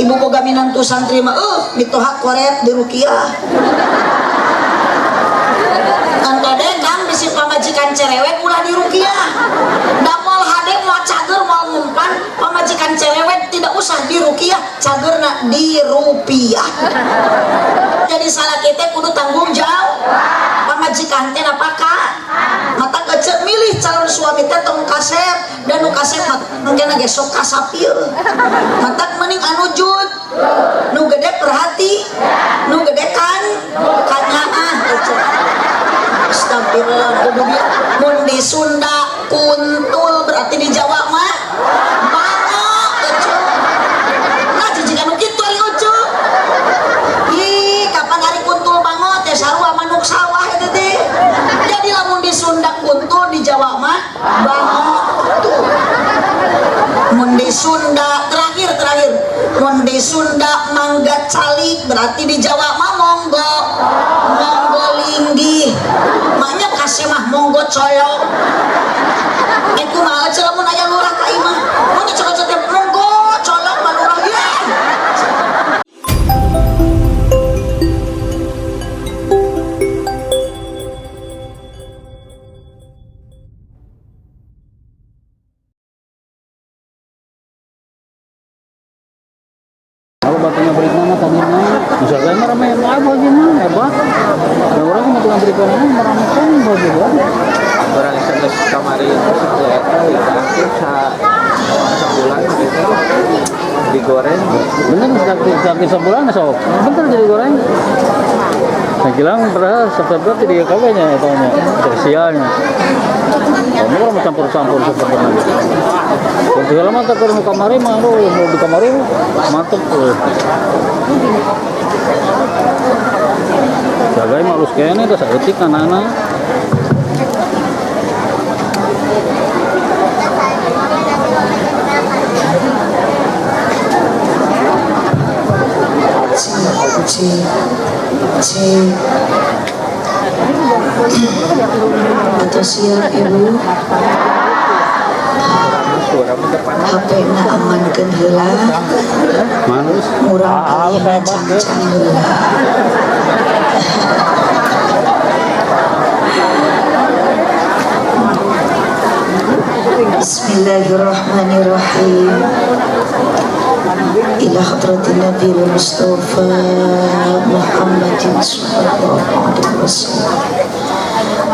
Ibu boga minantu santri mah mitoha koret di rukiah. Kan kade kan bisi pamajikan cerewet ulah di rukiah. Da moal hade moal cager moal ngumpan, pamajikan cerewet tidak usah di rukiah, cagerna di rupiah. Jadi salah kita kudu tanggung jawab. Pamajikan teh napaka? Mata kecil milih calon suami teh tong kasep dan nu kasep mungkin ge sok kasapir. Mata mending anu jud, nu gede perhati, nu gede kan kanyaah kecil. Astagfirullah, kudu dia mun di Sunda kuntul berarti di Jawa mah bango kecil. Nah cicingan nu kitu ari ucu. Ih, kapan ari kuntul bango teh sarua manuk sawah eta teh. Jadi lamun di Sunda kuntul di Jawa mah bango tuh. Mun di Sunda terakhir mun di Sunda mangga calik berarti di Jawa mah monggo monggo linggih. Maknya kasih mah monggo colok. Kumaha aja lamun aya lurah ka imah. Mun colok teh monggo colok mah lurah ye. Kalau batunya beri mana tadinya, misalnya ramai apa gimana hebat. Nah, orang mau tukang beri mana ramai kan bagi Orang SMS kamari aktif sebulan gitu digoreng. Bener aktif sebulan sok. Bener jadi goreng. Nah, kilang padahal September tidak kawinnya tahunnya spesialnya. Kamu orang mau campur-campur seperti itu. Untuk lama tak kurang kamari mah, mau di kamari mantep. Jagai malus kayaknya itu saeutik anak-anak. C atau siap ibu HP na amankeun heula murang kalina cangcang heula. Bismillahirrahmanirrahim. Ila hadratin Nabi Mustafa Muhammadin sallallahu alaihi wasallam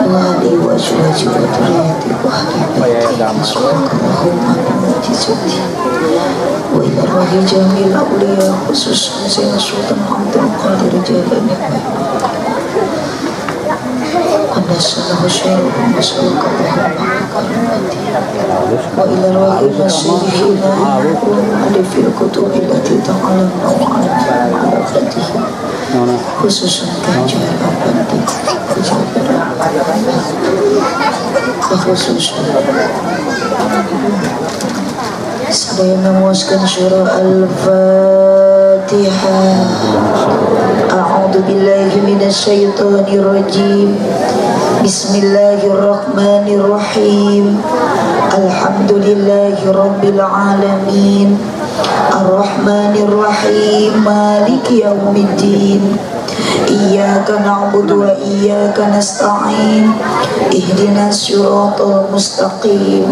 wa alihi wa azwajihi wa dzurriyyatihi wa ahli baitihi subhanakallahumma bi mu'jizatihi wa ila arwahi jamil awliya khususan Sayyidina Sultan Abdul Qadir Jailani qaddasallahu syai'an wa sallallahu wa ila arwahi masyikhina wa alifil kutubi allati ta'alamna wa 'ala khususan kajian abadi khusus saya memuaskan surah Al-Fatihah. A'udzu billahi minasyaitonir rajim. Bismillahirrahmanirrahim. Alhamdulillahi rabbil alamin. Ar-Rahmanir-Rahim. Maliki yaumiddin. Iyyaka na'budu wa iyyaka nasta'in. Ihdinas siratal mustaqim.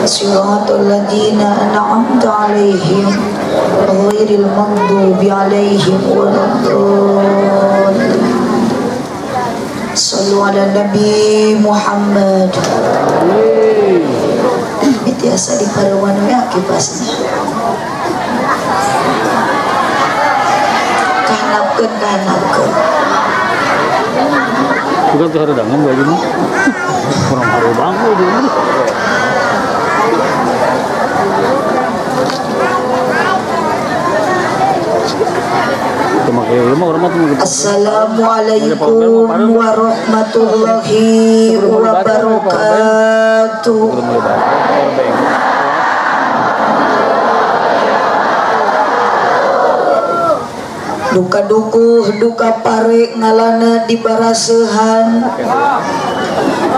Siratal ladzina an'amta 'alaihim ghairil maghdubi 'alaihim waladdallin. Sallu ala Nabi Muhammad. Biasa di parawan we kipasna. Kahanapkeun kahanapkeun. Bukan tuh haredangan baju mah. Kurang hareudang we. Assalamualaikum warahmatullahi wabarakatuh. Duka dukuh duka pare ngalana di barasehan.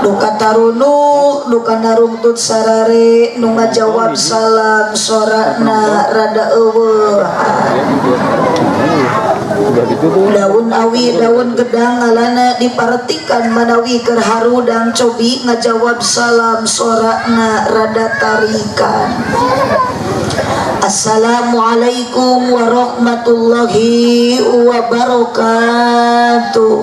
Duka tarunu duka narungtut sarare nu ngajawab salam sorana rada eueuh. Daun awi daun gedang ngalana diparetikan manawi keur harudang cobi ngajawab salam sorana rada tarikan. Assalamualaikum warahmatullahi wabarakatuh.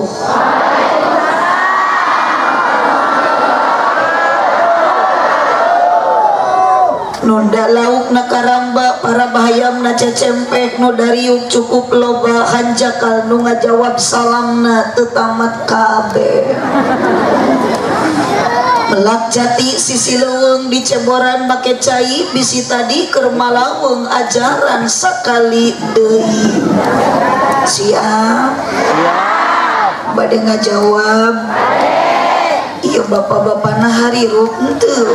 Nunda lauk na karamba para bahayam na cecempek nu dariuk cukup loba hanjakal nu ngajawab salamna teu tamat kabeh. Melak jati sisi leuweung diceboran make cai bisi tadi keur malaweng ajaran sakali deui. Siap? Siap. Bade ngajawab? Ieu bapak-bapana harirup henteu.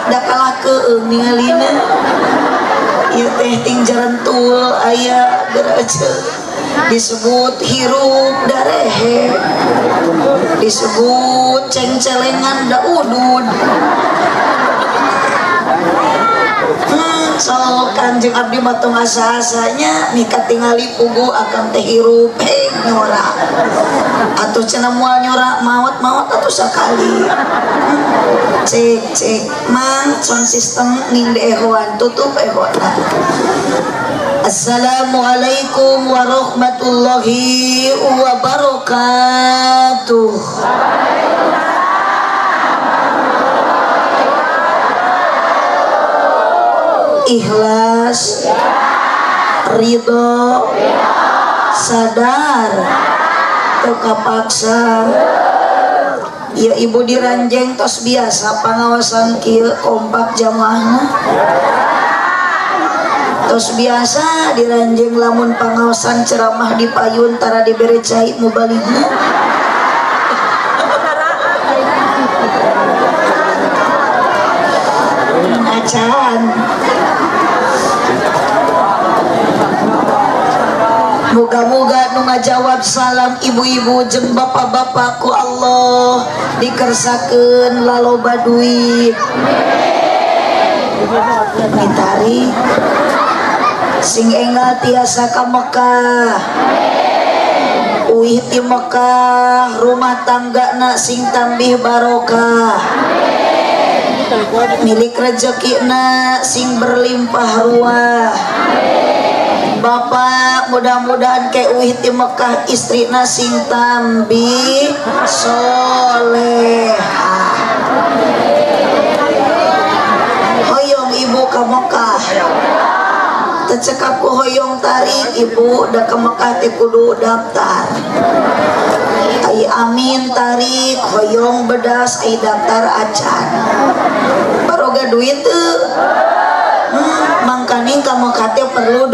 Da kalah keung ningalina. Ieu teh ting jarantul aya geura disebut hirup darehe, disebut cengcelengan da udud. So kanjeng abdi mah tong asa-asanya mika tingali pugu akang teh hirup heng nyora. Atuh cenah moal nyora maot-maot atuh sakali. Cek cek mang sound system ning deehoan tutup ehona. Assalamualaikum warahmatullahi wabarakatuh. Ikhlas, ridho, sadar, teu kapaksa. Ya ibu diranjeng tos biasa pangawasan kieu kompak jamaahna. Tos biasa diranjeng lamun pangaosan ceramah di payun tara dibere cai mubaligna. Acan. Moga-moga nu ngajawab salam ibu-ibu jeung bapak-bapak ku Allah dikersakeun laloba duit. Ditarik sing enggal tiasa ka Mekah, uih ti Mekah rumah tanggana sing tambih barokah, milik rezekina sing berlimpah ruah. Bapak mudah-mudahan ke uih ti Mekah istrina sing tambih solehah. Hoyong ibu ka Mekah, tecekap ku hoyong tarik ibu da ke Mekah teh kudu daftar. Ai amin tarik hoyong bedas ai daftar acan. Baroga duit teu. Mangkaning ka Mekah teh perlu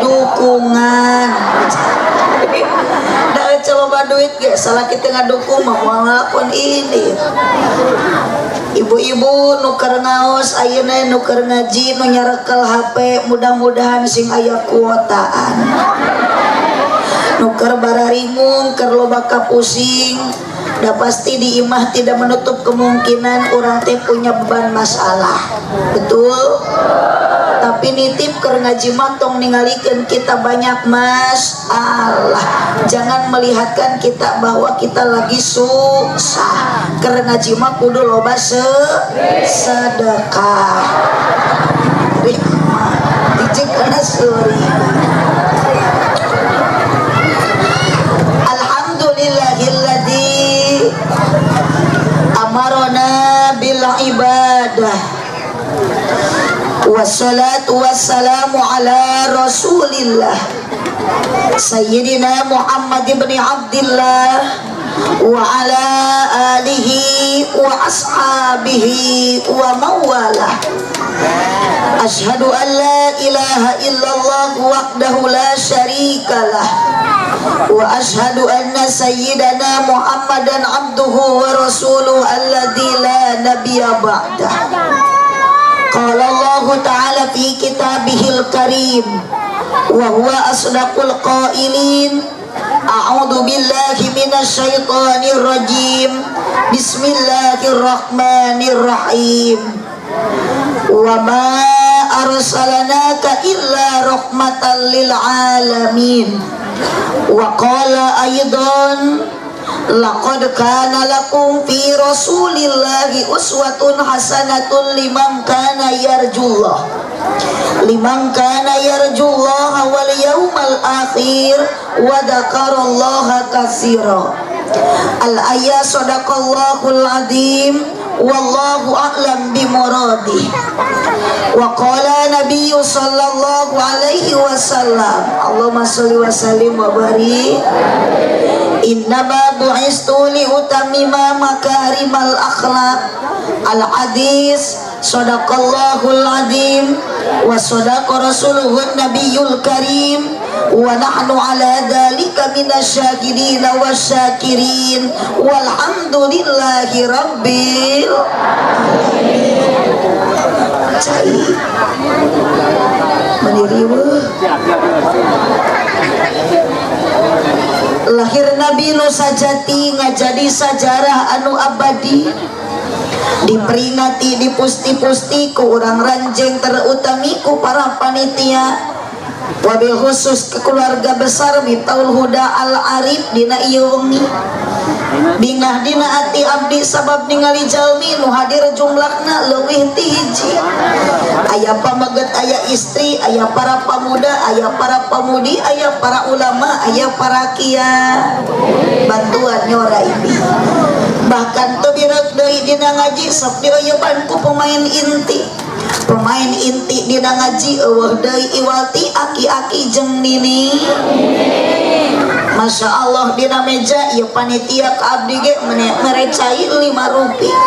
dukungan. Da loba duit ge salah kita ngadukung mah moal ngalakon ini. Ibu-ibu nu keur ngaos ayeuna nu keur ngaji nu nyarekel HP mudah-mudahan sing aya kuotaan. Nu keur bararingung keur loba kapusing da pasti di imah tidak menutup kemungkinan urang teh punya beban masalah. Betul? Tapi nitip keur ngaji mah tong ningalikeun kita banyak masalah. Jangan melihatkan kita bahwa kita lagi susah. Keur ngaji mah kudu loba sedekah. Rikmah dijek kana seuri. Alhamdulillahilladzi amarona bil ibadah. Wassalatu wassalamu ala rasulillah Sayyidina Muhammad ibn Abdillah wa ala alihi wa ashabihi wa mawalah. Ashhadu an la ilaha illallah wahdahu la syarikalah wa ashhadu anna sayyidana Muhammadan abduhu wa rasuluhu alladzi la nabiyya ba'dah. Qala Allah ta'ala fi kitabihil karim wa huwa asdaqul qailin. A'udzu billahi minasyaitonir rajim. Bismillahirrahmanirrahim. Wa ma arsalnaka illa rahmatan lil alamin. Wa qala aidan laqad kana lakum fi rasulillahi uswatun hasanatun liman kana yarjullah liman kana yarjullaha wal yawmal akhir wa dzakarallaha katsira. Al ayat sadaqallahul azim wallahu a'lam bimuradih. Wa qala nabiyyu sallallahu alaihi wasallam, Allahumma sholli wa sallim wa barik, innama bu'istu li utammima makarimal akhlaq. Al hadis sadaqallahul azim wa sadaqa rasuluhun nabiyul karim wa nahnu ala dzalika minasyakirina wasyakirin walhamdulillahi rabbil alamin. Cai meniriweuh lahir Nabi nu sajati ngajadi sajarah anu abadi, diperingati dipusti-pusti ku urang ranjeng terutami ku para panitia, wabil khusus ke keluarga besar Miftahul Huda Al Arif dina ieu wengi. Bingah dina ati abdi sabab ningali jalmi nu hadir jumlahna leuwih ti hiji. Aya pamaget, aya istri, aya para pamuda, aya para pamudi, aya para ulama, aya para kiai. Bantuan nyora ibi. Bahkan teu bireuk deui dina ngaji sok dioyeuban ku pemain inti. Pemain inti dina ngaji eueuh deui iwalti aki-aki jeung nini. Masya Allah dina meja ieu panitia ka abdi ge merecai 5 rupiah.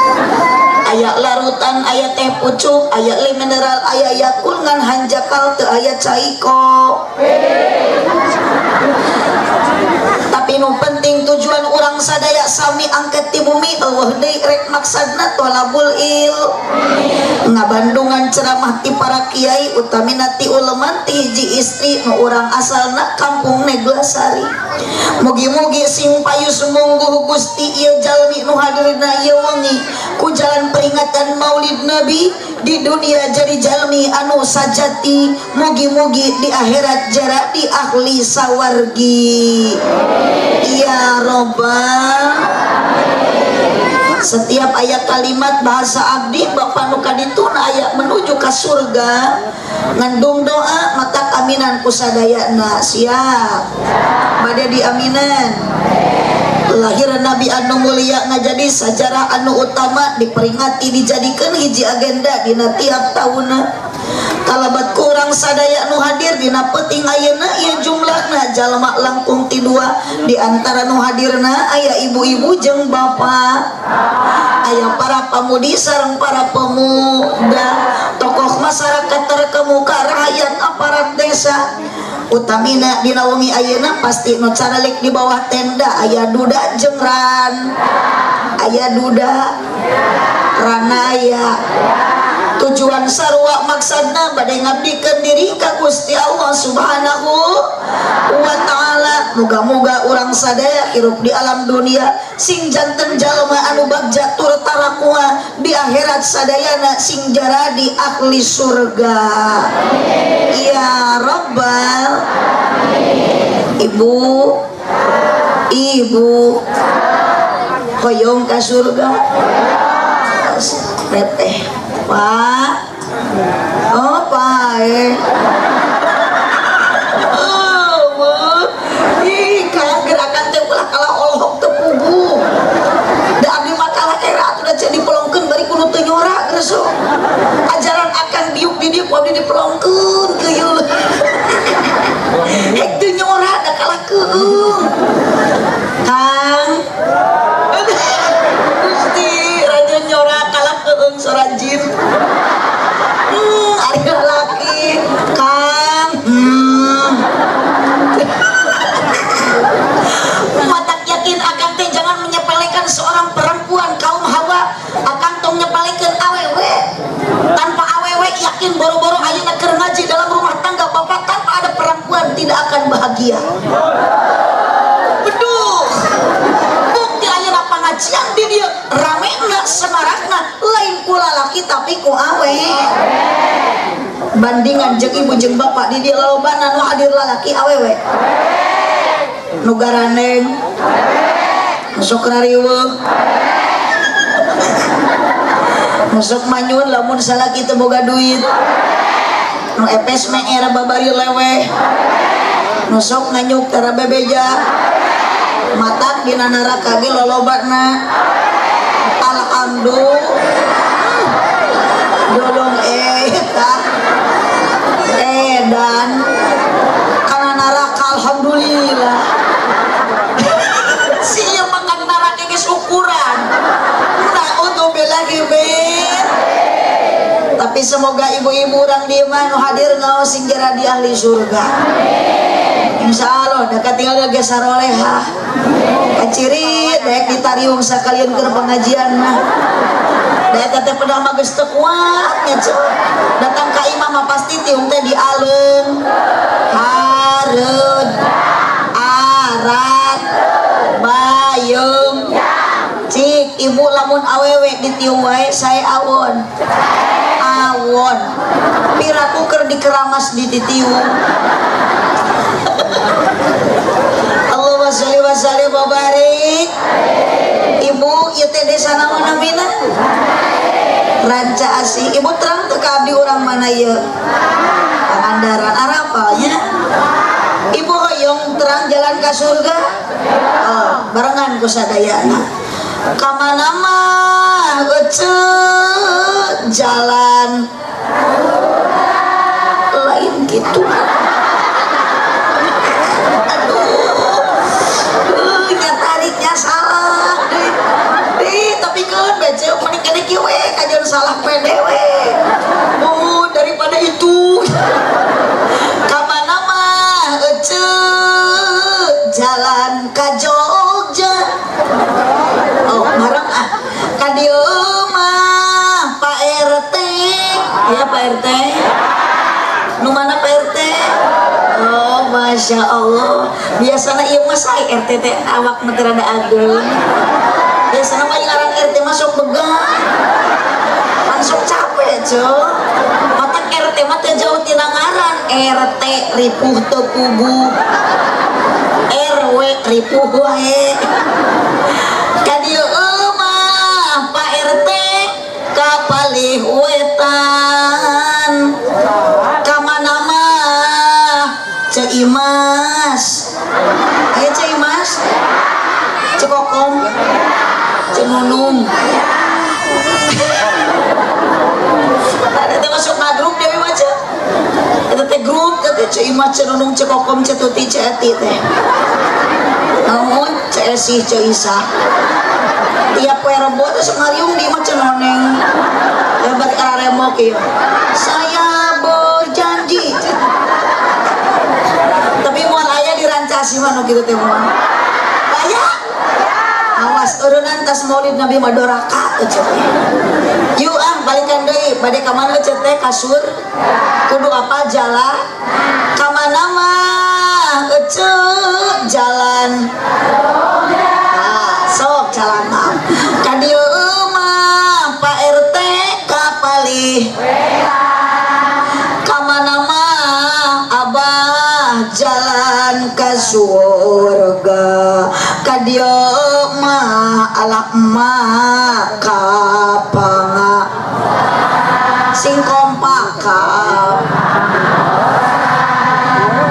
Aya larutan, aya teh pucuk, aya li mineral, aya Yakul ngan hanjakal teu aya cai kopi. Tapi nu penting tujuan urang sadaya sami angkat ti bumi eueuh deui rek maksadna tolabul il. Ngabandungan ceramah ti para kiai utamina ti ulama ti hiji istri nu urang asalna kampung Neglasari. Mugi-mugi sing payus mungguh Gusti ieu jalmi nu hadirna ieu wengi ku jalan peringatan Maulid Nabi di dunia jadi jalmi anu sajati, mugi-mugi di akhirat jadi ahli sawargi. Ya robbal. Setiap ayat kalimat bahasa abdi bapak nu kadituna aya menuju ka surga ngandung doa mata aminan kusadayana. Siap bade diaminan. Lahir Nabi anu mulia ngajadi sajarah anu utama diperingati dijadikan hiji agenda dina tiap tahunna. Kalabat kurang sadaya nu hadir dina peuting ayeuna ieu jumlahna jalma langkung ti dua, di antara nu hadirna aya ibu-ibu jeung bapak, aya para pamudi sareng para pemuda, tokoh masyarakat terkemuka, rakyat aparat desa. Utamina dina wengi ayeuna pasti nu caralik di bawah tenda aya duda jeung ran, aya duda ranaya. Tujuan sarua maksadna bade ngabdikeun diri ka Gusti Allah Subhanahu wa taala. Muga-muga urang sadaya hirup di alam dunia sing janten jalma anu bagja tur tarakua, di akhirat sadayana sing jaradi ahli surga. Ya rabbal. Ibu, ibu hoyong ka surga teteh. Pak, oh pak, oh, ih, gerakan teh ulah kalah olohok teu puguh. Da abdi mah kalah era atuh da jadi dipelongkeun bari kudu teu nyora geus. Ajaran akan diuk di dieu ku abdi dipelongkeun keuyeul. Hek teu nyora da kalah keueung. Kang Gusti raja nyora kalah keueung sorajin. Ari lalaki Kang. Matak yakin akang teh jangan menyepelekan seorang perempuan kaum Hawa. Akang tong nyepelekeun awewe. Tanpa awewe yakin boro-boro ayeuna keur bahagia. Beduh. Bukti ayeuna pangajian di dieu ramena semarakna lain ku lalaki tapi ku awe. Bandingan jeung ibu jeung bapak di dieu lalobana nu hadir lalaki awewe. Nu garandeng, nu sok rariweuh, nu sok manyun lamun salaki teu boga duit, nu epes meer babari leweh, nu sok nganyuk tara bebeja, matak dina neraka ge lolobana. Alhamdulillah. Dodong eta edan kana neraka alhamdulillah. Si ieu makan neraka geus ukuran. Naudzubillahi min. Tapi semoga ibu-ibu urang dieu mah nu hadir ngaos sing jadi ahli surga. Insyaallah da katinggal ge sarolehah. Kaciri daek ditariung sakalian keur pengajian mah. Da eta teh pedah mah geus teu kuat nya ceu. Datang ka imah mah pasti tiung teh dialeung. Hareud, arat, bayung. Cik ibu lamun awewe ditiung wae sae awon. Awon. Piraku keur dikeramas dititiung. Allahumma sholli wa sallim wa barik. Ibu ieu teh desa naon namina? Ranca Asih. Ibu terang teu ka abdi urang mana ieu? Pangandaran. Arapal nya? Ibu hoyong terang jalan ka surga? Oh, barengan ku sadayana. Ka mana mah eceu jalan lain gitu. Aduh, nya tariknya salah. Di tapi keun beceu mending kene kieu we kajian salah pede we. Oh, daripada itu. Ka mana mah eceu jalan ka Jogja. Oh, bareng ah. Ka dieu mah Pak RT. Iya Pak RT. Nu mana Pak RT? Oh, Masya Allah. Biasana ieu mah sae RT teh awak mah teu rada ageung. Biasana mah ngaran RT mah sok begang. Langsung capek, ceu. Matak RT mah teu jauh tina ngaran. RT ripuh teu puguh. RW ripuh wae. Ka dieu mah Pak RT ka palih wetan. Ka mana mah Ceu Imas. Aya Ceu Imas? Ceu Kokom? Ceu Nunung? Ada teh masuk ka grup deui mah ceu. Eta teh grup teh Ceu Imas, Ceu Nunung, Ceu Kokom, Ceu Tuti, Ceu Eti teh. Naon Ceu Esih, Ceu Isa. Tiap poe Rebo teh sok ngariung di imah Ceu Noneng. Ya bari araremok ieu. Saya berjanji. Tapi moal aya di Rancasi mah nu kitu teh moal. Aya? Awas eureunnan tas Maulid Nabi mah doraka eueuh teh. Yuk ah balikan deui bade ka mana eueuh teh kasur? Kudu apa jalan? Ka mana mah eueuh jalan. Nah, sok jalan mah. Ka dieu mah Pak RT ka palih. Ka mana mah abah jalan ka surga. Ka dieu mah alak mah ka panga. Sing kompak ka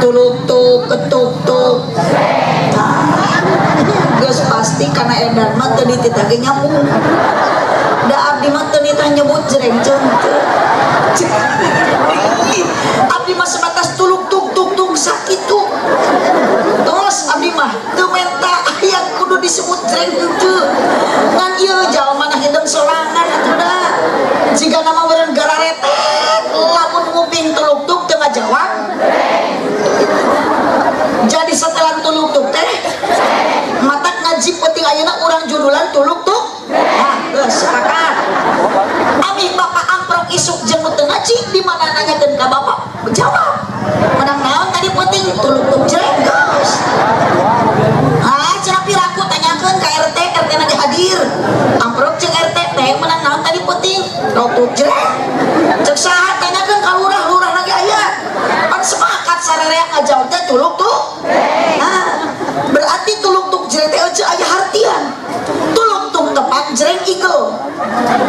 tuluk tuk ketuk tuk. Geus pasti kana edan mah teu dititah ge nyambung. Da abdi mah teu nitah nyebut jreng ceun teu. Abdi mah sebatas tuluk tuk tuk tuk sakitu. Terus abdi mah teu menta aya kudu disebut jreng henteu. Ngan ieu jalma na hideung sorangan atuh da. Jigana mah meureun gararetek lamun nguping tuluk tuk teu ngajawab. Jadi setelan tuluk tuk teh matak ngaji penting ayeuna urang judulan tuluk tuk. Nah, geus sepakat. Ami bapak amprok isuk jeung Tuluk jreng. Cek saha tanyakeun ka lurah, lurah lagi aya. Pan sepakat sarerea ngajawab teh tuluk tuk. Nah, berarti tuluk tuk jreng teh euceu aya hartian. Tuluk tuk tepak jreng igel.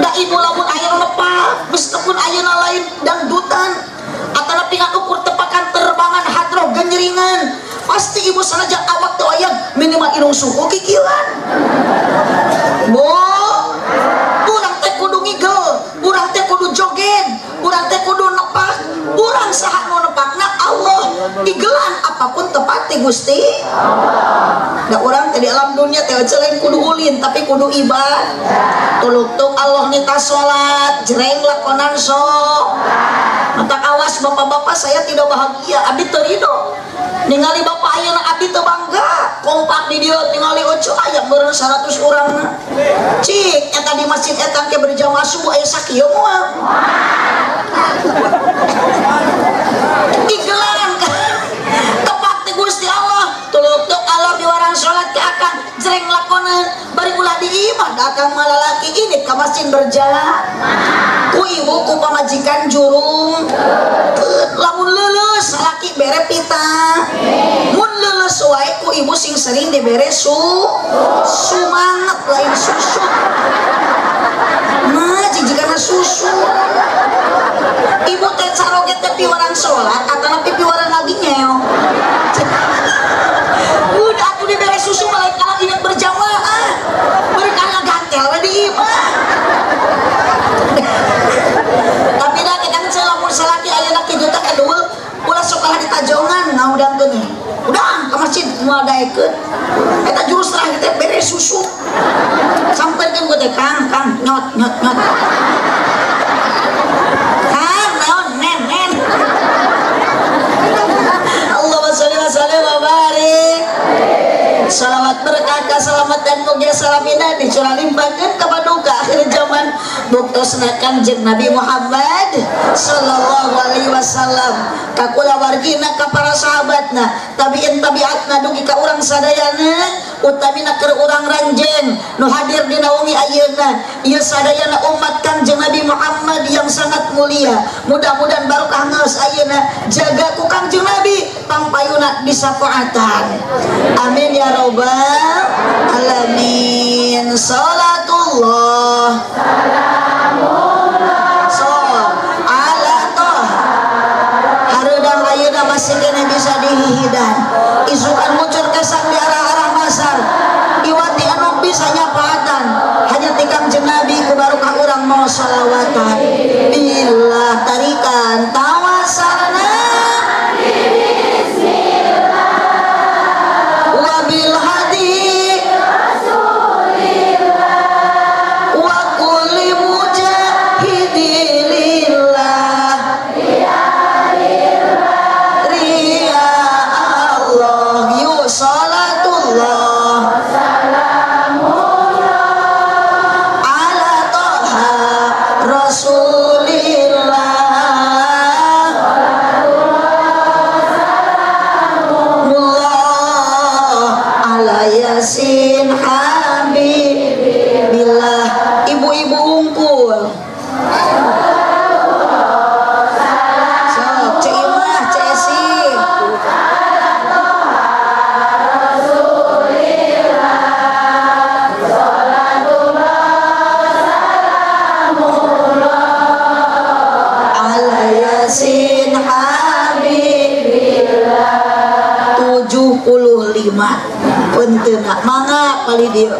Da ibu lamun aya nu nepak, meskipun ayeuna lain dangdutan atanapi ngakukur tepakan terbangan hadroh genjeringan. Pasti ibu sanajan awak teu aya minimal irung suku kikilan. Bu, urang teh kudu ngigel, urang teh kudu joget, urang teh kudu nepak, urang saha nu nepakna Allah. Igelan apapun tepat ti Gusti. Da urang teh di alam dunia teh lain kudu ulin tapi kudu ibadah. Tuluk-tuk Allah nita salat, jreng lakonan sok. Matak awas bapak-bapak, saya tidak bahagia, abdi teu ridho. Ningali bapak ayeuna abdi teu bangga, kompak di dieu ningali oco aya meureun 100 urangna. Cik eta di masjid eta ke berjamaah subuh aya sakieu moal. Igelan tepat ti Gusti Allah, tuluk-tuk Allah diwarang salat ke akang jreng lakonan bari ulah di imah da akang mah lalaki ini ka masjid berjamaah. Ku ibu ku pamajikan jurung lamun leuleus salaki bere pita, mun leuleus wae ku ibu sing sering dibere sumanget lain susu. Nah jijikana susu ibu teh caroge teh piwarang salat atanapi piwarang lagi nyeo. Udah atuh dibere susu lain kalau ingat berjamaah bari kana gantel we di imah. Tapi dah kita lamun salaki ayeuna kitu teh kedua ulah sok kalah ditajongan ngaudangkeun teh. Udah ka masjid moal daekeun. Eta jurus terakhir teh bere susu. Sampeurkeun ku teh Kang, Kang nyot nyot nyot. Kang naon nen nen. Allahumma sholli wa sallim wa barik. Salawat berkah kasalamatan dan mugia salamina dicurah limpahkeun ka paduka akhir zaman buktosna Kangjeng Nabi Muhammad sallallahu alaihi wasallam ka kulawargina ka para sahabatna tabiin tabiatna dugi ka urang sadayana utamina keur urang ranjeng nu hadir dina wengi ayeuna ieu sadayana umat Kangjeng Nabi Muhammad yang sangat mulia. Mudah-mudahan barokah geus ayeuna jaga ku Kangjeng Nabi pangpayuna disafaatan. Amin ya rabbal alamin. Salatullah salamullah so ala toha hareudang ayeuna masih kene bisa dihihidan isukan muncul kesang di arah-arah masar iwati anu bisa nyapaatan hanya ti Kangjeng Nabi ku barokah urang mau salawatan billah tarikan tawassalna wabil hadi rasulillah wa kulli mujahidin lillah riya Allah yu salatullah salamullah ala toha rasulillah ala yasin habibillah. Ibu-ibu unggul sok Cek Imah Cek Esi ala yasin habibillah 75 penteuna mangga kali dia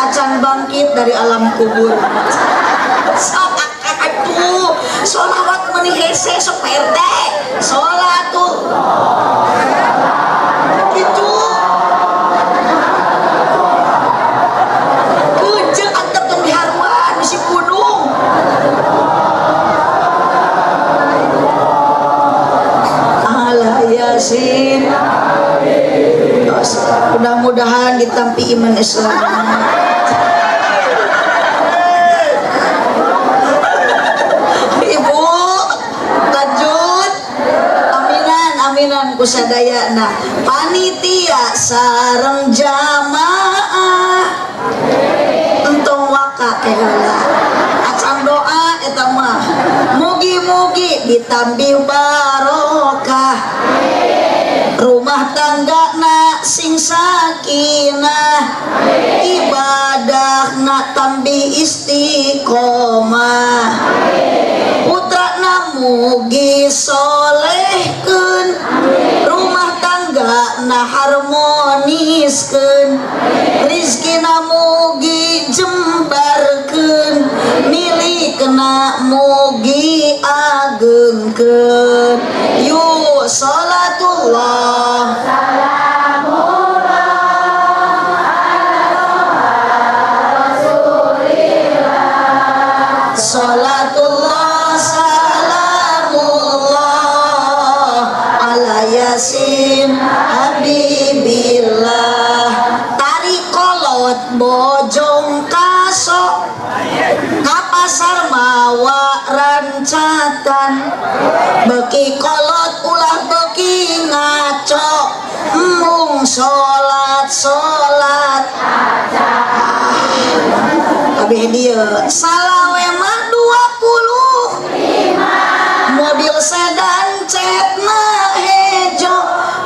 acan bangkit dari alam kubur. Sok atuh sholawat meuni hese sok Pak RT sholatul gitu keujeng antep tong diharuan bisi gunung. Ala yasin. Mudah-mudahan ditampi iman Islam. Ibu lanjut. Aminan aminan kusadayana panitia sareng jamaah entong waka heula. Acan doa eta mah. Mugi-mugi ditambih barokah. Rumah tangga na sing sakinah, ibadah na tambih istiqomah, putra na mugi solehkeun, rumah tangga na harmoniskeun, rizki na mugi jembarkeun, milikna mugi agengkeun. Yu salatullah salamullah ala rasulillah, salatullah salamullah ala yasin habibillah. Tari kolot bojong kaso ka pasar mawa rancatan, beki kolot ulah beki ngaco, embung salat salat kabeh dieu salawe mah 25 mobil sedan cetna hejo,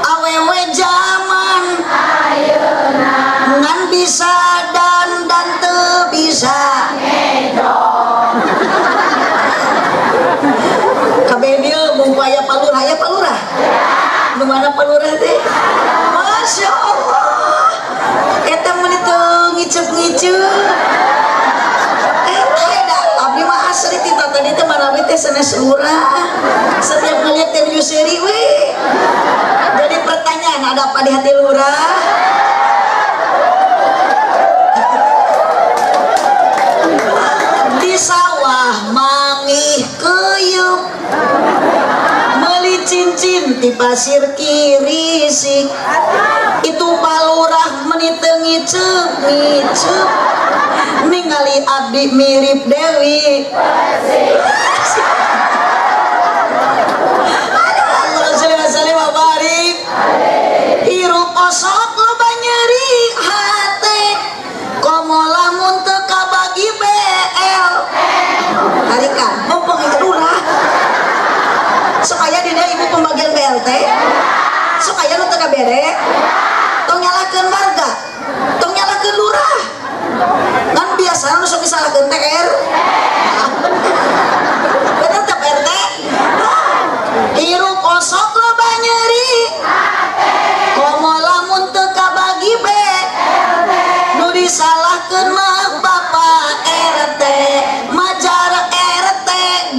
awewe jaman ayeuna ngan bisa dan teu bisa kabeh dieu mung aya palurah, aya palurah nu mana palurah teh? Masya Allah, eta mun teu ngiceup-ngiceup eta abdi mah asli ti tadi teh manawi teh sanes lurah, setiap ngeliat teh nuju seuri we. Jadi pertanyaan, ada apa di hati lurah? Di sawah mangih keyup, meuli cincin di pasir kirisik, itu palurah meni teu ngiceup-ngiceup, ningali abdi mirip Dewi. Aduh, Allah sholli wa barik. Hirup osok loba nyeri hate, komo lamun teu kabagi BL. Harikan mumpung ieu lurah, sok aya dina ibu pembagian BLT, sok aya nu teu kabere, tong nyalahkeun warga, tong nyalahkeun lurah. Kan biasa nu sok disalahkeun teh R. Bener teh RT. Hirup osok loba nyeri hate, komo lamun teu kabagi BLT, nu disalahkeun mah Bapak RT, majar RT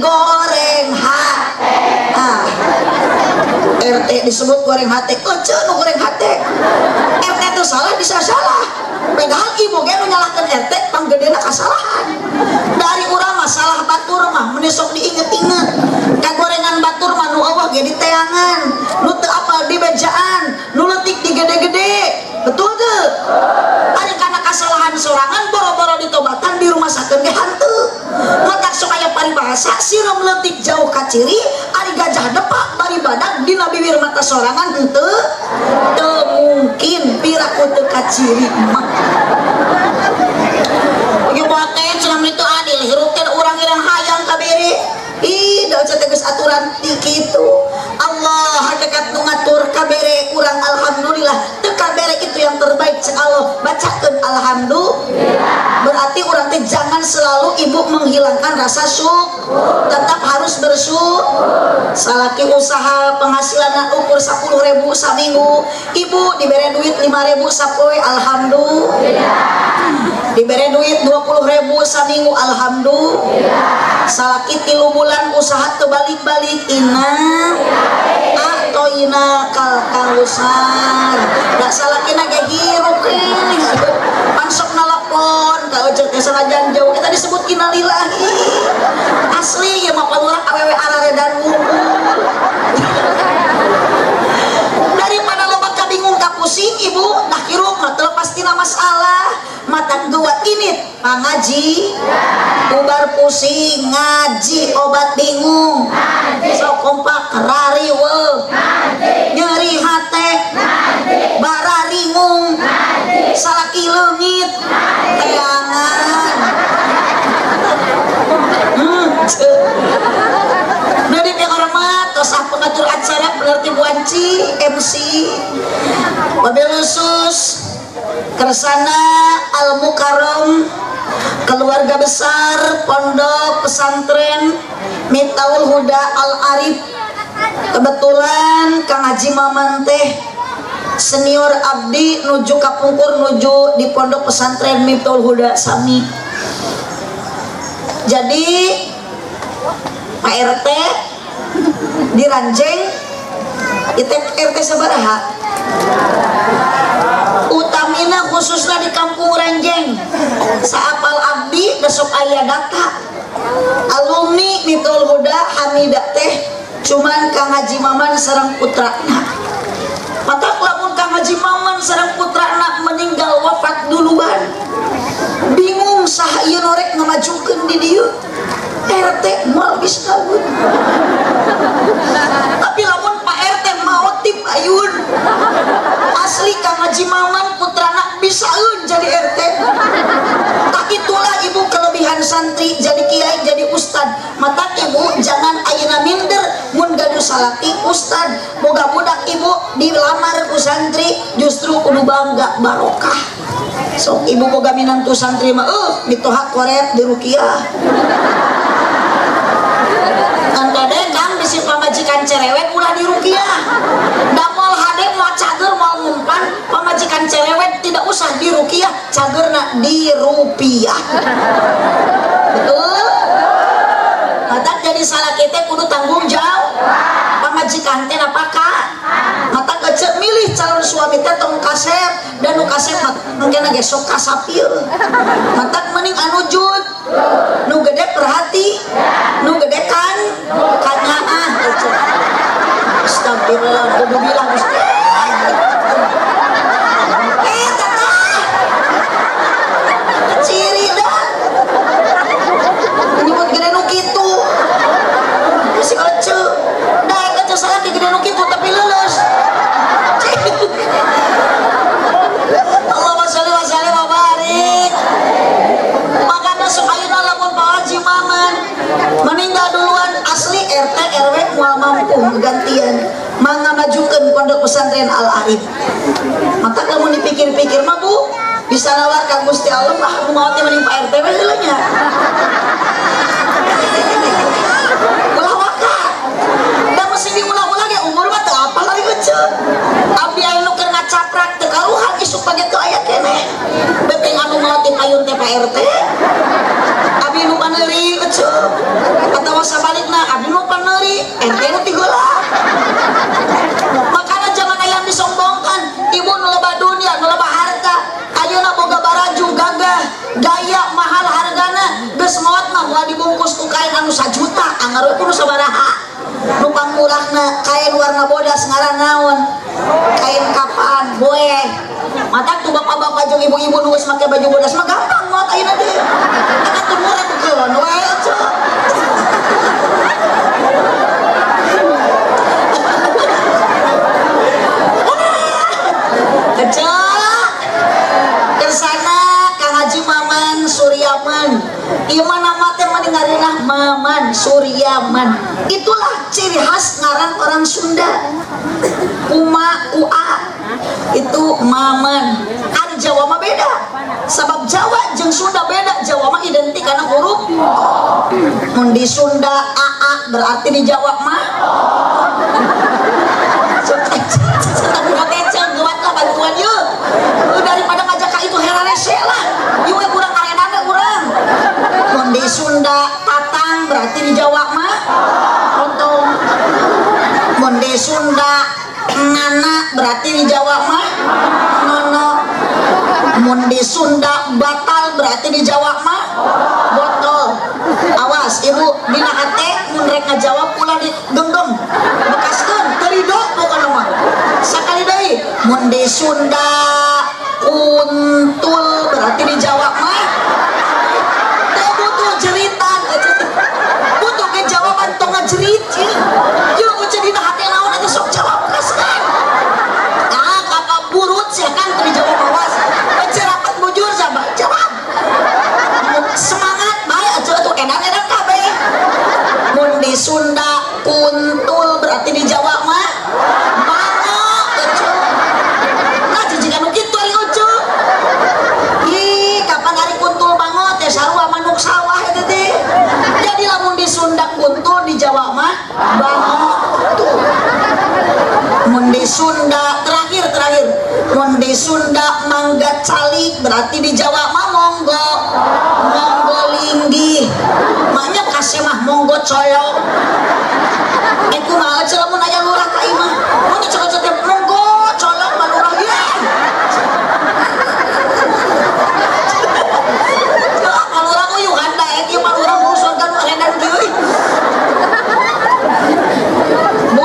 goreng hate. Ah, RT disebut goreng hate, ece nu goreng hate. RT itu salah bisa salah. Padahal ibu ge nu nyalahkeun RT panggedena kasalahan. Dari urang masalah batur mah mun sok diinget-inget. Kagorengan batur mah nu eueuh ge diteangan, nu teu apal dibejaan, nu leutik digede-gede. Betul teu? Ari kana kasalahan sorangan boro-boro ditobatan di rumah sakit ge hanteu. Matak sok aya paribahasa sireum leutik jauh ka ciri, ari gajah depak bari badag dina bibir mata sorangan henteu teu mungkin piraku teu kaciri mah. Ieu baten cenah teu adil hirup teh urang irang hayang kabere. Ih, da teh geus aturan ti kitu. Allah hakikat nu ngatur kabere urang alhamdulillah. Teu kabere itu yang terbaik cek Allah. Bacakeun alhamdulillah. Berarti urang teh jangan selalu ibu menghilangkan rasa syukur. Tetap harus bersyukur. Salaki usaha penghasilan ukur 10.000 saminggu, ibu dibere duit 5.000 sapoe alhamdulillah. Dibere duit 20.000 saminggu alhamdulillah. Salaki 3 bulan usaha teu balik-balik inna atoina kal kausar. Da salakina ge hirup euy. Pansok nalapon ka ojek teh sanajan jauh kita disebut innalillahi. Asli ieu mah palurah awewe araredan wungkul. Daripada loba kabingung kapusing ibu, nah hirup mah teu lepas tina masalah. Mata dua init pangaji, ubar pusing ngaji obat bingung, sok kompak rariweuh, nyeri hate, bararingung, salaki leungit, teangan. Nu dipihormat tos pengatur acara penertib wanci MC wabil khusus kersana Al Mukarram keluarga besar Pondok Pesantren Miftahul Huda Al Arif. Kebetulan Kang Haji Maman teh senior abdi nuju kapungkur nuju di Pondok Pesantren Miftahul Huda sami. Jadi Pak RT di Ranjeng itu RT sabaraha? Utamina khususnya di kampung Ranjeng. Saapal abdi besok aya data alumni Miftahul Huda Hamida teh cuman Kang Haji Maman sareng putrana. Matak lamun Kang Haji Maman sareng putrana meninggal wafat duluan, bingung saha ieu nu rek ngamajukeun di dieu. RT moal bisa. Tapi lamun Pak RT maot ti payun, asli Kang Haji Maman putrana bisaeun jadi RT. Tak itulah ibu kelebihan santri jadi kiai jadi ustad. Mata ibu jangan ayeuna minder mun gaduh salaki ustad. Boga budak ibu dilamar ku santri justru kudu bangga barokah. Sok ibu boga minantu santri mah mitoha korep di rukiah. Kan kade kang bisi pamajikan cerewet ulah di rukiah. Da moal hade moal cager moal ngumpan pamajikan cerewet tidak usah di rukiah, cagerna di rupiah. Betul? Mata jadi salah kita kudu tanggung jawab. Pamajikan teh napakah? Mata kecek milih calon suami teh tong kasep dan nu kasep mungkin ge sok kasapil. Mata mending anu jud, nu gede perhati, nu gede kan kanyaah. Astagfirullah, kudu bilang Gusti. Teteh. Ciri dah. Nyebut gede nu kitu. Si Ece. Daek Ece salaki gede nu kitu tapi leuleus. Allahumma sholli wa sallim wa barik. Makana sok ayeuna lamun Pak Haji Maman meninggal duluan asli RT RW moal mampu gantian mangamajukeun Pondok Pesantren Al Arif. Mata lamun dipikir-pikir mah Bu bisa nawar ka Gusti Allah ah nu maot teh mending Pak RT we heula nya. Ulah waka. Da mesti diulang-ulang ge umur mah teu apal ari ece. Abdi aya nu keur ngacaprak teu karuhan isuk page teu aya keneh. Beteng anu maot ti payun teh Pak RT. Abi nu paneuri ece. Atawa sabalikna abi nu paneuri RT nu ti heula. Makana jangan aya disombongkan, ibu nu loba dunia, nu loba harta, ayeuna boga baraju gagah, gaya mahal hargana, geus maot mah moal dibungkus ku kain anu sajuta, anggar we kudu sabaraha. Nu pangmurahna kain warna bodas ngaran naon? Kain kapan boeh. Mata tuh bapak-bapak jeung ibu-ibu nu geus make baju bodas mah gampang maot ayeuna teh. Eta teu murah bekeun we atuh. Kecil kersana Kang Haji Maman Suryaman. Ieu mah nama teh mah ngaranna Maman Suryaman. Itulah ciri khas ngaran orang Sunda. Uma ua itu Maman. Ari Jawa mah beda. Sabab Jawa jeung Sunda beda. Jawa mah identik kana huruf. Mun di Sunda aa berarti di Jawa mah bantuan yuk daripada ngajak ka itu herarese lah ieu we kurang arenana urang. Mun di Sunda tatang berarti di Jawa mah lontong. Mun di Sunda nana berarti di Jawa mah nono. Mun di Sunda batal berarti di Jawa mah botol. Awas ibu dina hate mun rek ngajawab ulah digenggam bekaskeun teu ridho pokona mah. Sakali deui mun di Sunda kuntul berarti di Jawa mah teu butuh jeritan, butuh ge jawaban tong ngajerit ieu. Yeuh dina hate naon eta sok jawab bekaskeun. Ah kakak burut sia kan teu dijawab awas. Ece rapat bujur sama jawab. Semangat bae atuh atuh edan-edan kabeh. Sunda kuntul berarti di Jawa mah bango Ucu. Nah cicingan nu kitu ari Ucu. Ih, kapan ari kuntul bango teh sarua manuk sawah eta teh. Jadi lamun di Sunda kuntul, di Jawa mah bango tuh. Mun di Sunda terakhir terakhir, mun di Sunda mangga calik berarti di Jawa mah monggo monggo linggih. Maknya kasih mah monggo colok. Eh kumaha cenah lamun aya lurah ka imah? Mun cek teh monggo colok mah lurah ye. Ah, lurah uyuhan daek ieu mah lurah ngurusan kan edan kieu euy. Bu,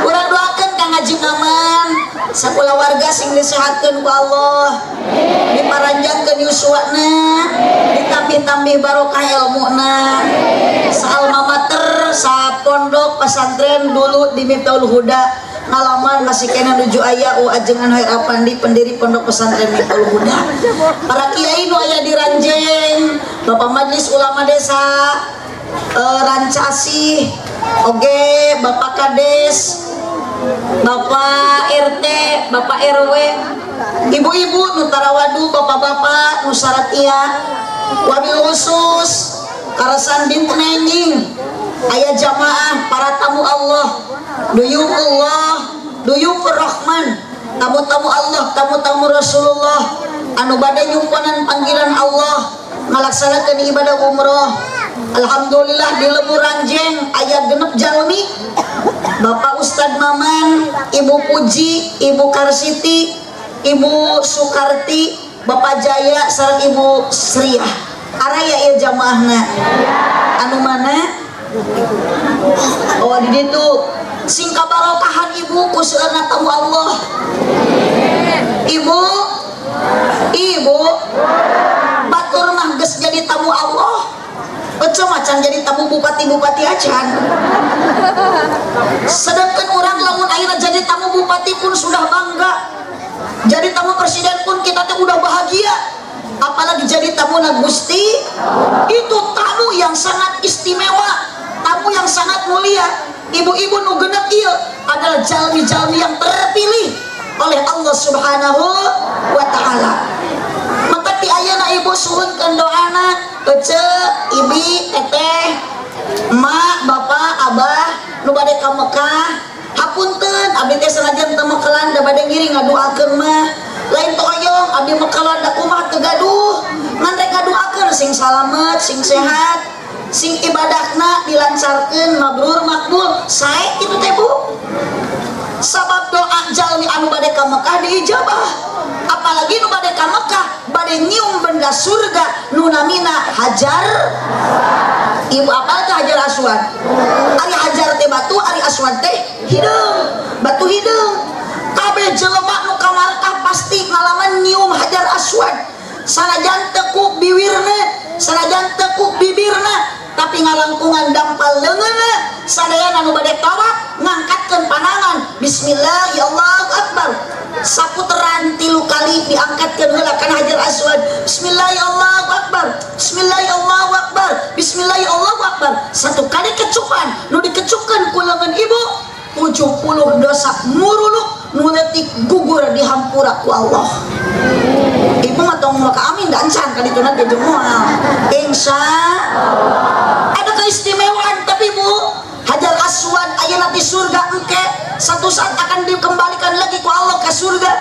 urang doakeun Kang Haji Maman, sakulawarga sing disehatkeun ku Allah, diparanjangkeun yuswana, ditambih-tambih barokah ilmuna. Sa almamater, sa pondok pesantren dulu di Miftahul Huda, ngalaman masih kena nuju aya U Ajengan Hoir Apandi pendiri pondok pesantren Miftahul Huda. Para kiai nu aya di Ranjeng, Bapak Majelis Ulama Desa Rancasih, oge Bapak Kades, Bapak RT, Bapak RW, ibu-ibu nu tarawadu, bapak-bapak nu saratia, wabil khusus karasan dinten enjing aya jamaah para tamu Allah, duyufullah, duyufur rahman, tamu-tamu Allah, tamu-tamu Rasulullah anu bade nyumponan panggilan Allah ngalaksanakeun ibadah umroh. Alhamdulillah di Lembur Ranjeng aya genep jalmi, Bapak Ustadz Maman, Ibu Puji, Ibu Karsiti, Ibu Sukarti, Bapak Jaya sareng Ibu Sriah. Araya ieu jamaahna. Anu mana? Oh di ditu. Sing kabarokahan ibu ku seueurna tamu Allah. Ibu, ibu, batur mah geus jadi tamu Allah. Ece macan jadi tamu bupati-bupati acan. Sedangkan orang lamun akhirnya jadi tamu bupati pun sudah bangga. Jadi tamu presiden pun kita teh udah bahagia. Apalagi jadi tamu na Gusti, itu tamu yang sangat istimewa, tamu yang sangat mulia. Ibu-ibu nu genep ieu adalah jalmi-jalmi yang terpilih oleh Allah Subhanahu wa taala. Maka ti ayeuna ibu suhunkeun doana, ece, ibi, teteh, emak, bapak, abah nu bade ka Mekah, hapunten abdi teh sanajan teu mekelan da bade ngiring ngaduakeun mah. Lain toyong abdi mekelan da kumaha teu gaduh, ngan rek ngaduakeun sing salamet, sing sehat, sing ibadahna dilancarkeun mabrur makbul. Sae kitu teh Bu. Sabab doa jalmi anu bade ka Mekah diijabah. Apalagi nu bade ka Mekah bade nyium benda surga nu namina Hajar. Ibu apal teh Hajar Aswad? Ari Hajar teh batu, ari Aswad teh hideung, batu hideung. Kabeh jelema nu ka Mekah pasti ngalaman nyium Hajar Aswad. Sanajan teu ku biwirna, sanajan teu ku bibirna, tapi ngalangkungan dampal leungeunna. Sadayana nu bade tawaf ngangkatkeun panangan, bismillah ya Allahu akbar. Saputeran 3 kali diangkatkeun heula kana Hajar Aswad. Bismillah ya Allahu akbar. Bismillah ya Allahu akbar. Bismillah ya Allahu akbar. 1 kali kecupan nu dikecupkeun ku leungeun ibu, 70 dosa muruluk nu leutik gugur dihampura ku Allah. Ibu mah tong maka amin dan can kali itu nanti moal. Insya ada keistimewaan tapi Bu, Hajar Aswad ayeuna di surga engke satu saat akan dikembalikan lagi ku Allah ke surga.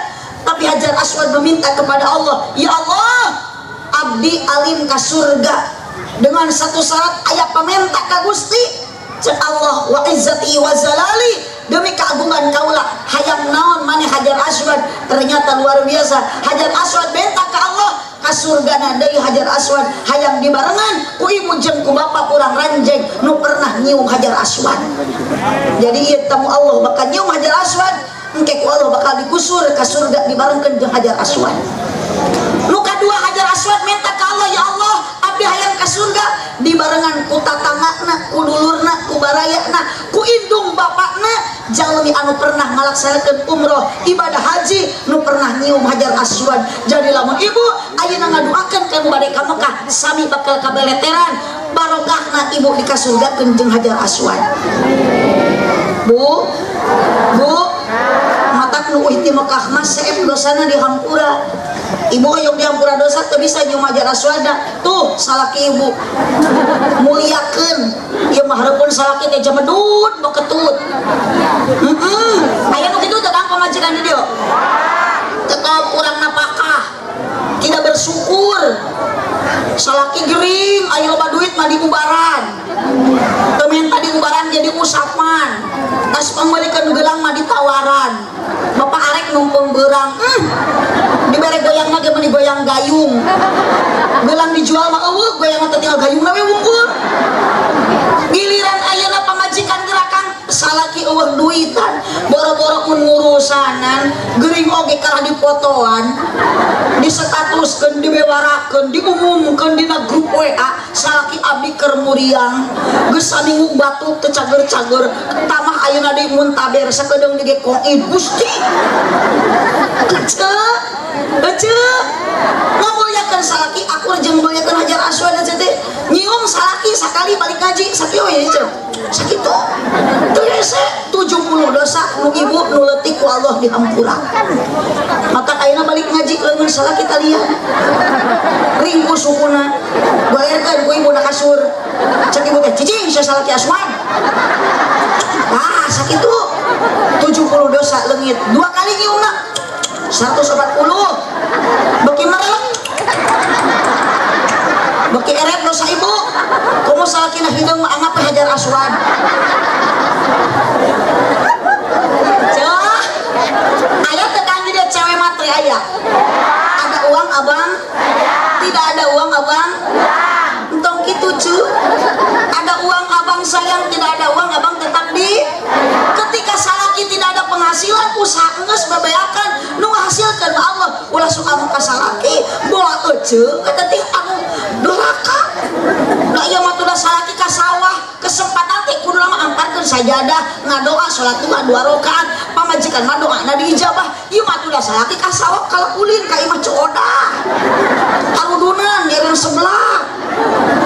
Tapi Hajar Aswad meminta kepada Allah, ya Allah, abdi alim ke surga dengan satu syarat, aya pamenta ka Gusti. Cek Allah, wa izzati wa zalali, demi keagungan kaula hayang naon maneh Hajar Aswad. Ternyata luar biasa, Hajar Aswad benta ka Allah ka surgana deui Hajar Aswad hayang dibarengan ku ibu jeung ku bapak urang Ranjeng nu pernah nyium Hajar Aswad. Jadi ieu tamu Allah bakal nyium Hajar Aswad, engke ku Allah bakal digusur ka surga dibarengkeun jeung Hajar Aswad. Nu kadua Hajar Aswad minta ka Allah, ya Allah, abdi hayang ka surga dibarengan ku tatangana, ku dulurna, ku barayana, ku indung bapakna jalmi anu pernah ngalaksanakeun umroh, ibadah haji, nu pernah nyium Hajar Aswad. Jadi lamun ibu ayeuna ngaduakeun ka nu bade ka Mekah, sami bakal kabeleteran. Barokahna ibu dikasurgakeun jeung Hajar Aswad. Bu, bu, matak nu uih ti Mekah mah seep dosana dihampura. Ibu hoyong dihampura dosa teu bisa nyium Hajar Aswadna. Tuh salaki ibu muliakeun. Ieu mah hareupeun salaki teh jemedut beketut. Heeh. Aya nu kitu teh Kang pamajikan di dieu. Tetap kurang napakah, tidak bersyukur. Salaki gering, aya loba duit mah diubaran. Teu menta diubaran jadi usapan. Tas pangbalikeun gelang mah ditawaran. Bapak arek numpang beurang. Dibere goyang mah ge meuni goyang gayung. Gelang dijual mah eueuh, goyang mah teu tinggal gayungna we wungkul. Giliran ayeuna pamajikan gerakan salaki eueuh duitan, boro-boro mun ngurusanan, gering oge kalah dipotoan, disetatuskeun, dibewarakeun, diumumkeun dina grup WA, salaki abdi keur muriang, geus saminggu batuk teu cager-cager, tamah ayeuna deui muntaber sakedeung dige koid Gusti. Ece, ece, ngamuliakeun salaki akur jeung ngamuliakeun Hajar Aswad ece teh. Nyium salaki sakali balik ngaji sakieu we ece. Sakitu. Teu hese 70 dosa nu ibu nu leutik ku Allah dihampura. Maka ayeuna balik ngaji leungeun salaki talian. Ringku sukuna. Golerkeun ku ibu na kasur. Cek ibu teh cicing sia salaki Aswad. Ah, sakitu. 70 dosa leungit. Dua kali nyiumna. 140. Beki merelek. Beki eret dosa ibu. Komo salakina hideung mah anggap Hajar Aswad. Cah. Aya teu kang di dieu cewek matre aya. Ada uang abang? Tidak ada uang abang? Entong kitu cu. Ada uang abang sayang, tidak ada uang abang tetap di. Ketika salaki tidak ada penghasilan, usaha geus bebeakan, nu ngahasilkeun mah Allah. Ulah suka ka salaki, bola ece eta teh anu doraka. Da ieu mah tuh salaki ka sawah, kesempatan teh kudu lama angkarkeun sajadah, ngadoa salat duha 2 rakaat, pamajikan mah doana diijabah. Ieu mah tuh salaki ka sawah kalau ulin ka imah Ciodah. Arudunan nyieun sebelah.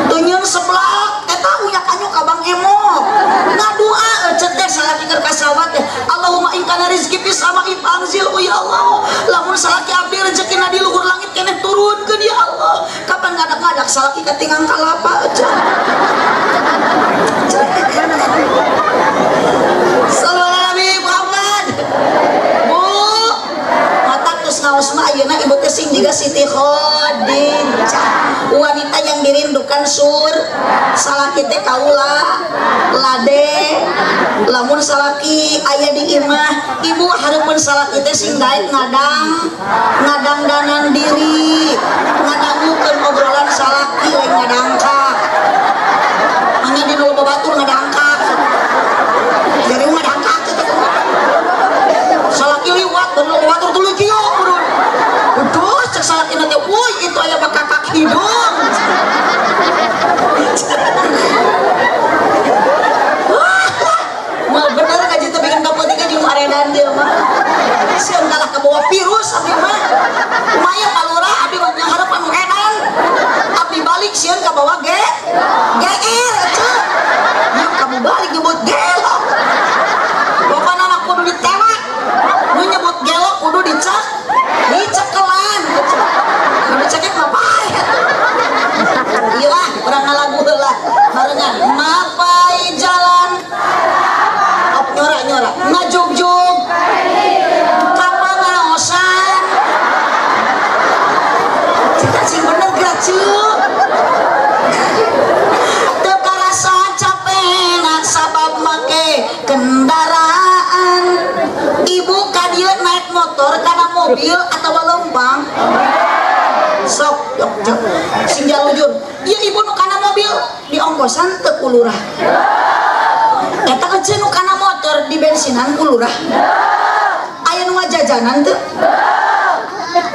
Teu nyieun sebelah eta uyak anyuk ka Bang Emok. Ngadoa ece teh salaki keur ka sawah teh, Allahumma in kana rizki fis sama'i fanzil ya Allah. Lamun salaki abdi rezekina di luhur langit keneh turunkeun ya Allah. Kapan ngadak-ngadak salaki katingang kalapa ece. Sallallahu alaihi Muhammad. Bu, mata terus ngaos mah ayeuna ibu teh sing jiga Siti Khadijah, wanita yang dirindukan sur. Salaki teh kaula lade, lamun salaki aya di imah, ibu hareupeun salaki teh sing daek ngadang, ngadangdanan diri, ngadangukeun obrolan salaki lain ngadangkak. Hanya di nu babatur ngadangkak. Jadi ngadangkak teh. Salaki liwat baru babatur tuluy kieu urun. Aduh, cek salaki na teh, woi itu aya bakakak hidung. Mah bener ngaji teh bikin kapotik jeung aredan dia mah. Sieun kalah kabawa virus abdi mah. Kumaha Pak Lurah abdi mah nyaharep anu edan. Abdi balik sieun kabawa G. GR ece. Yuk kamu balik nyebut gelok. Pokona mah kudu ditewak. Nu nyebut gelok kudu dicek. Dicekelan. Nu dicekek mah paeh. Ieu ah urang ngalagu heula barengan. Mapai jalan. Op nyora-nyora. Ngajugjug. Kapangaosan. Cita sing bener geura ceu. Teu karasa capena sabab make kendaraan. Ibu ka dieu naik motor kana mobil atawa lempang? Sok yok cek sing jalujur. Ieu ibu nu kana mobil diongkosan teu ku lurah. Eta ece nu kana motor di bensinan ku lurah. Aya nu ngajajanan teu?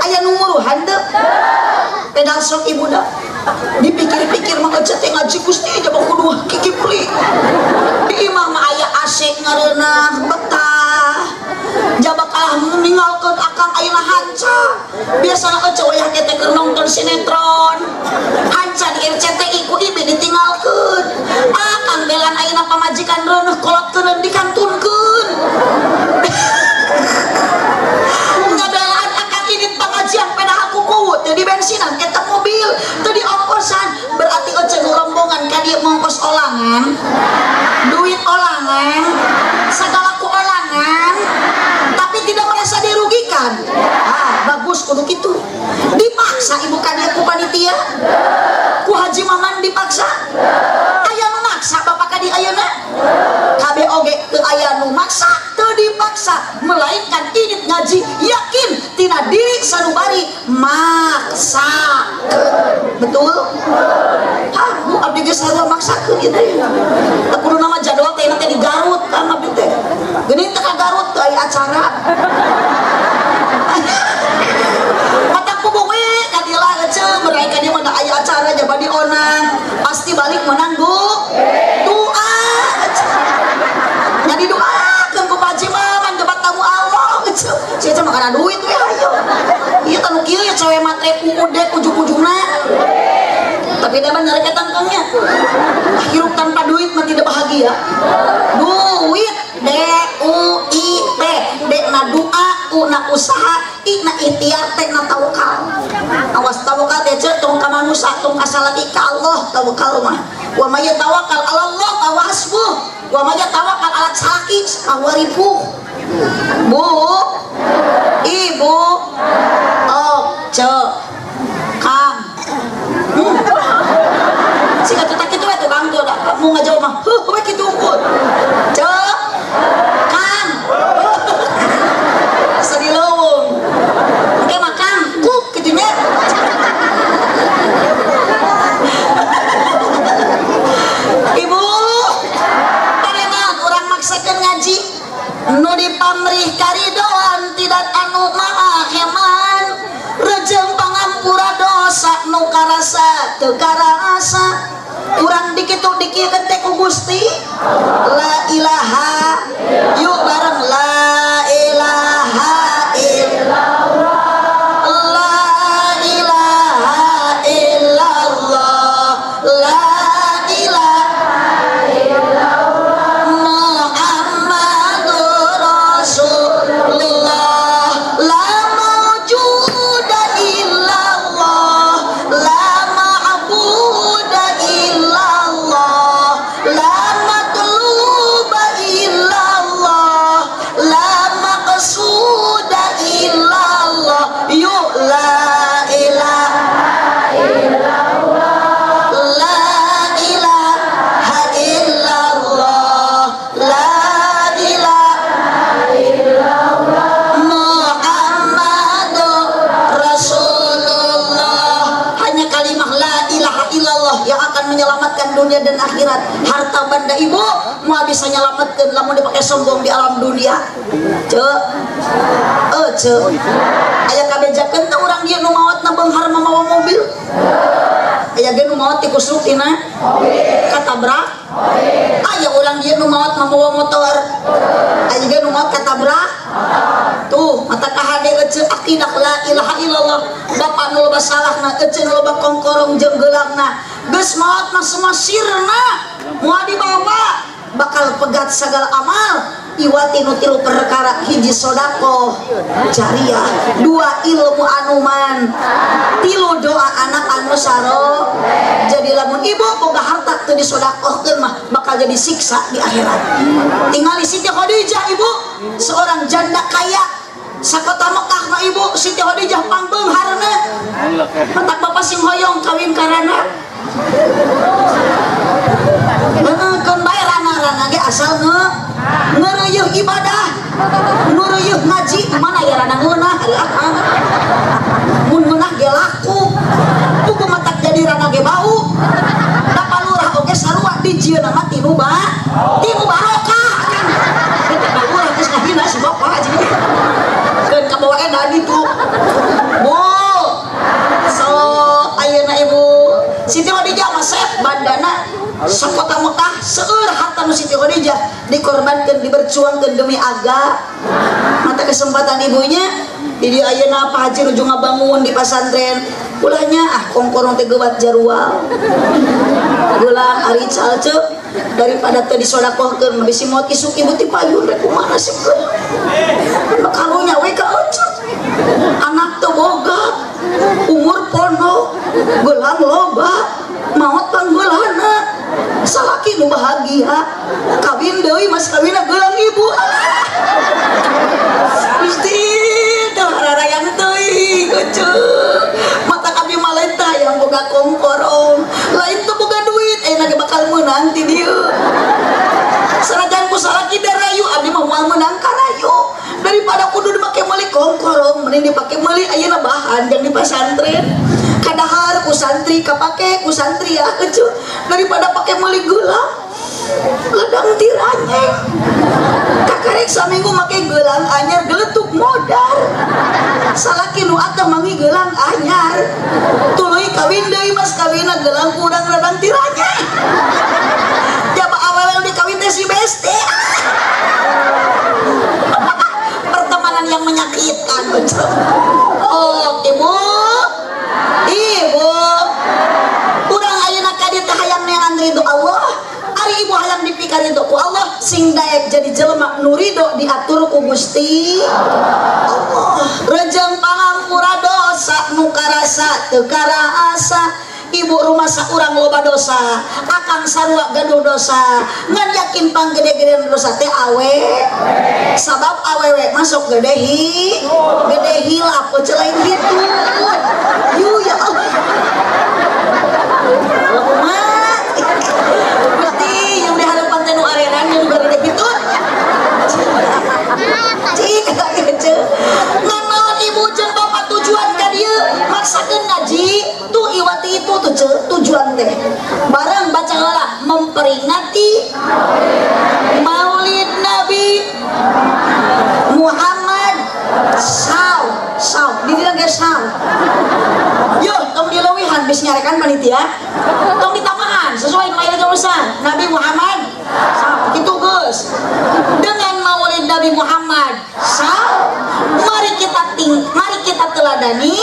Aya nu nguruhan teu? Pedal sok ibu da. Dipikir-pikir mah ece teh ngaji Gusti jaba kudu kikipli. Di imah mah aya AC ngareunah betah. Jaba kalah meninggalkeun akal Akang ayeuna hanca. Biasana ece wayah teh keur nonton sinetron. Hanca di RCTI ku ibi ditinggalkeun. Akang belan ayeuna pamajikan reuneuh kolotkeun dikantunkeun. Ngabelaan akang ini pengajian pedah aku kuwut teu di bensinan eta mobil teu di ongkosan berarti ece nu rombongan ka dieu mongkos olangan duit olangan segala ku olangan tapi tidak merasa dirugikan. Ah, bagus kudu kitu. Dipaksa ibu ka dieu ku panitia ku Haji Maman dipaksa. Aya nu maksa bapak ka dieu ayeuna? Kabeh oge teu aya nu maksa, teu dipaksa, melainkan init ngaji yakin tina diri sanubari maksa. Betul? Hah, bu abdi geus sarua maksakeun ieu teh. Teu kudu nama jadwal teh teh di Garut kan abdi teh. Geuning teh ka Garut teu aya acara. Matak puguh we ka dieu lah eceu mereka dia mah aya acara jaba di onang. Pasti balik menang bu. Doa eceu. Jadi doakeun ku Pak Haji Maman debat tamu Allah eceu. Sia teh makana duit we ayo. Ieu teh nu kieu ya cewe matre UUD ujung-ujungna. Tapi dia mah nyarek tangkangnya. Hirup tanpa duit mah tidak bahagia. Duit D U I T, D na doa, U na usaha, I na ikhtiar, T na tawakal. Awas tawakal teh ceu tong ka manusia, tong ka salaki ka Allah tawakal mah. Wa may yatawakkal 'ala Allah fa huwa hasbuh. Wa may yatawakkal 'ala salaki fa huwa rifuh. Bu, ibu, oh, ceu, kang. Sing atuh tak kitu we tukang tuh mau ngajawab mah heuh we kitu unggul. Ceu, kang. Asa di leuweung. Engke mah kang kuk kitu nya. Ibu, pareman urang maksakeun ngaji nu dipamrih karidoan tidak anu maha heman. Rejeng pangampura dosa nu karasa teu karasa. Urang dikitu dikieukeun teh ku Gusti. La ilaha yuk bareng la ilaha illallah. La ilaha illallah. La ilaha illallah. Muhammadur Rasulullah. La mawjuda illallah. La ma'buda illallah. La matluba illallah. La maqsuda illallah. Yuk la ilaha illallah. La ilaha illallah. La ilaha illallah. Muhammadur Rasulullah. Hanya kalimah la ilaha illallah yang akan menyelamatkan dunia dan akhirat. Harta benda ibu mau bisa nyelamatkan lamun dipakai sombong di alam dunia. Ceu, ceu. Aya kabejakeun teh urang dieu nu maotna beunghar mamawa mobil. Aya ge nu maot tikusuk tina katabrak. Aya urang dieu nu maot mamawa motor. Aya ge nu maot katabrak. Tuh, mata kahade eceu akidah la ilaha illallah. Bapak nu loba salahna, eceu nu loba kongkorong jeung geulangna. Geus maot mah semua sirna. Moal dibawa bakal pegat segala amal. Iwati nu tilu perkara, hiji sodakoh jariah, dua ilmu anuman, tilu doa anak anu saro. Jadi lamun ibu boga harta teu disodakohkeun mah bakal jadi siksa di akhirat. Tingali Siti Khadijah ibu, seorang janda kaya sakota Mekah mah ibu Siti Khadijah pangbeungharna. Matak bapak sing hoyong kawin karana. Heeh, keun bae rana-rana ge asal ngeureuyeung ibadah, ngeureuyeung ngaji, mana ya rana ngeunah ari akang. Mun ngeunah ge laku. Puguh matak jadi rana ge bau. Da palurah oge sarua dijieunna mah tinu tinu barokah kan. Eta palurah geus ngahina si bapak jadi. Keun kabawa edan itu. Bu. So ayeuna ibu Siti Khadijah mah sep bandana sakota Mekah seueur harta Kanu Siti Khadijah dikorbankan, diberjuangkan demi agama. Mata kesempatan ibunya di dieu ayeuna Pak Haji nuju ngabangun di pasantren. Ulahnya ah kongkorong teh geuwat jarual. Gelang ari calce daripada teu disodakohkeun bisi maot isuk ibu ti payun rek kumaha nasibkeun. Karunya we ka eceu. Anak teu boga, umur pondok, gelang loba, maot panggeulana. Salaki nu bahagia, kawin deui mas kawinna gelang ibu. Gusti, teu hararayang teuing eceu. Mata kami mah lain tah yang boga kongkorong, lain teu boga duit, ayeuna ge bakal meunang ti dieu. Sanajan ku salaki darayu, abdi mah moal meunang karayu. Daripada kudu dipake meuli kongkorong, mending dipake meuli ayeuna bahan jang di pasantren. Kadahar ku santri kapake ku santri ya eceu. Daripada pake meuli gelang, ladang tiranyeng. Kakarek saminggu make gelang anyar geletuk modar. Salaki nu atah mangi gelang anyar. Tuluy kawin deui mas kawinna gelang kurang ladang tiranyeng. Jaba awewe nu dikawin teh si besti. Pertemanan yang menyakitkan. Oh, ibu. Ibu. Urang ayeuna ka dieu teh hayang neangan ridho Allah. Ari ibu hayang dipikaridho ku Allah, sing daek jadi jelema nu ridho diatur ku Gusti Allah. Rejeng pangampura dosa nu karasa teu karasa. Ibu rumah saurang loba dosa, akang sarua gaduh dosa. Ngan yakin panggede-gedean dosa teh awe. Sabab awewe masuk gede hi, gede hilap, eueuh lain gitu. Yu ya Allah. Mak. Gusti, yang di harapan teh nu areran yang gede gitu. Cik, kecil. Ngan naon ibu jeung bapak tujuan ka dieu maksakeun ngaji tuh iwati itu tuh ce, tujuan teh. Bareng baca heula memperingati Maulid Nabi Muhammad saw saw di dieu ge saw. Yo tong dileuwihan geus nyarekan panitia. Tong ditambahan sesuai nu aya tulisan Nabi Muhammad saw kitu geus. Dengan Maulid Nabi Muhammad saw, mari kita teladani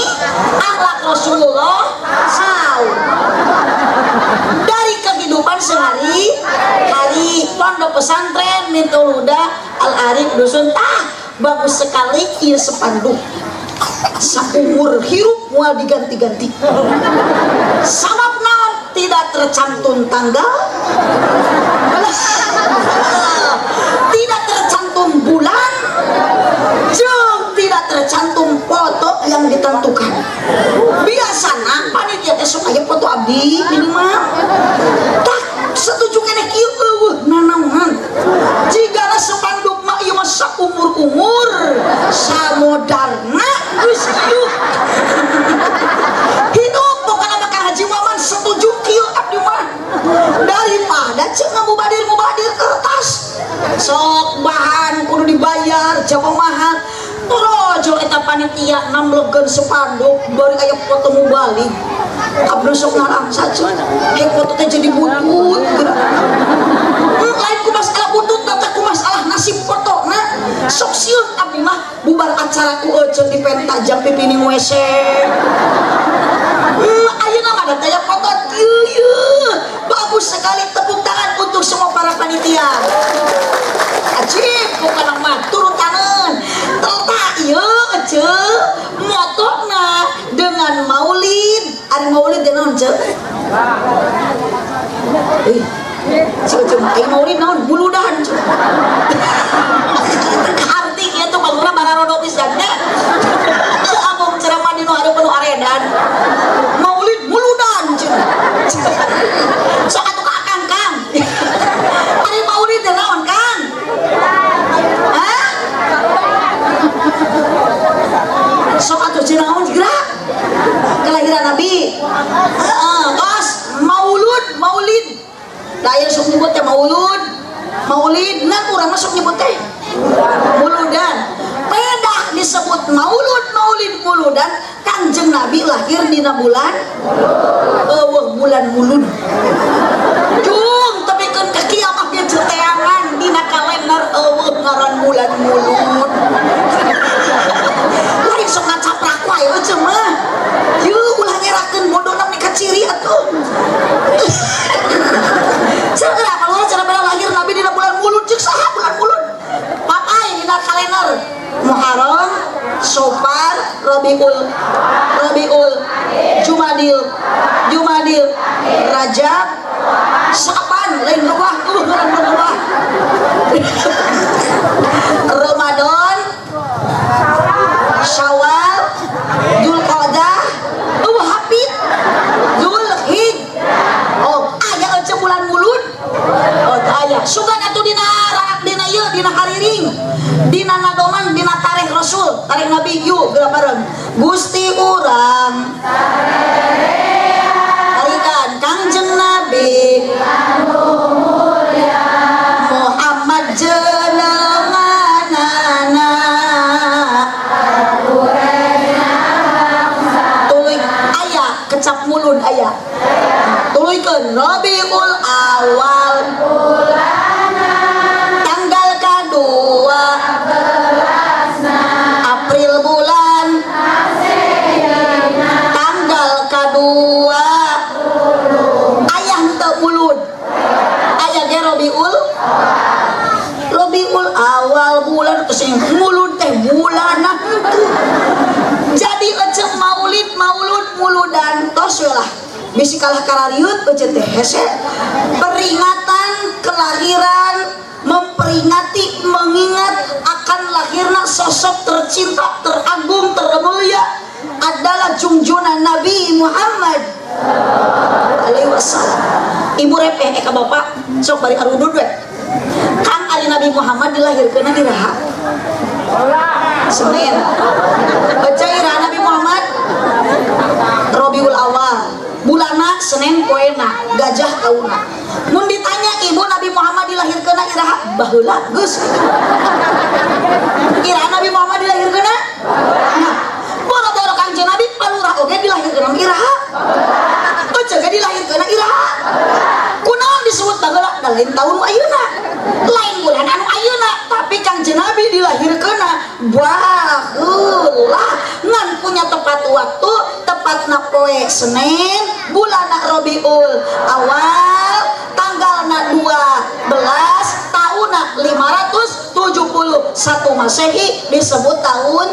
akhlak Rasulullah saw. Dari kehidupan sehari-hari pondok pesantren Mintul Huda Al Arif Dusun tah bagus sekali ieu spanduk. Saumur hirup moal diganti-ganti. Sabab naon tidak tercantum tanggal, tidak tercantum bulan, jeung tidak tercantum foto yang ditentukan. Biasana panitia teh sok aya foto abdi minimal. Tah setuju keneh kieu eueuh nanaonan. Jigana spanduk mah ieu mah saumur-umur samodarna geus kieu. Hidup pokona mah Kang Haji Muhammad setuju kieu abdi mah. Daripada ceuk ngamubadir-mubadir kertas. Sok bahan kudu dibayar jaba mahal. Torojo eta panitia namlegeun spanduk bari aya foto mubalik. Abdi sok ngarangsa ceuk. Hek foto teh jadi butut geura. Lain ku masalah butut teh ku masalah nasib fotona. Sok sieun abdi mah bubar acara ku eceu dipenta jam pipining WC. Ayeuna mah da teh foto kieu yeuh. Bagus sekali, tepuk tangan untuk semua para panitia. Ajib pokona mah turun tangan. Terta ieu eceu motona dengan maulid. Ari maulid teh naon ceu? Si eceu ai maulid naon? Buludan ceu. Arti kieu tuh panguna bararodo pisan nya. Abong ceramah di nu hareupeun nu aredan. Maulid muludan ceu. Sok atuh ka akang Kang. Ari maulid teh naon Kang? Hah? Sok atuh cenah naon gerak? Kelahiran Nabi. Heeh, tos maulud, maulid. Da aya sok nyebut teh maulud. Maulid, nah urang mah sok nyebut teh muludan. Pedah disebut maulud, maulid, muludan. Kanjeng Nabi lahir dina bulan eueuh bulan mulud. Jung tepikeun ka kiamah ge teh. Rabiul, Rabiul, Jumadil, Jumadil, Rajab, Sa'ban, lain ruah, ruah. Ramadan, Syawal, Dzulqa'dah, hapit, Dzulhijjah. Oh, aya ece bulan mulud. Oh, aya. Sugan atuh dina dina ieu dina hariring. Dina ngadoman dina tarikh Rasul, tarikh Nabi yuk geura bareng. Gusti urang tarikan Kangjeng Nabi Muhammad jenenganana. Tuluy aya kecap mulud aya. Tuluykeun Rabiul Awal tanggal kadua April bulan tanggal kadua aya henteu mulud aya ge Rabiul Rabiul Awal bulan terus mulud teh bulanan henteu. Jadi ece maulid maulud muludan tos we lah bisi kalah karariut ece teh hese peringatan kelahiran memperingati mengingat akan lahirna sosok tercinta teragung termulia adalah junjunan Nabi Muhammad alaihi wasallam. Ibu repeh ka bapak sok bari arudud we. Kang ari Nabi Muhammad dilahirkeunna di Raha Senin. Baca ira Nabi Muhammad Rabiul Awal bulana Senin poena gajah tauna. Mun ditanya ibu Nabi Muhammad dilahirkeunna iraha baheula geus. Iraha Nabi Muhammad dilahirkeunna? Nah, boro-boro Kangjeng Nabi palurah oge dilahirkeunna iraha. Ece ge dilahirkeunna iraha. Kunaon disebut baheula? Da lain tahun nu ayeuna. Lain bulan anu ayeuna, tapi Kangjeng Nabi dilahirkeunna baheula. Ngan punya tepat waktu, tepatna poe Senin, bulan Rabiul Awal, tanggalna 12, tahunna 571 Masehi disebut tahun.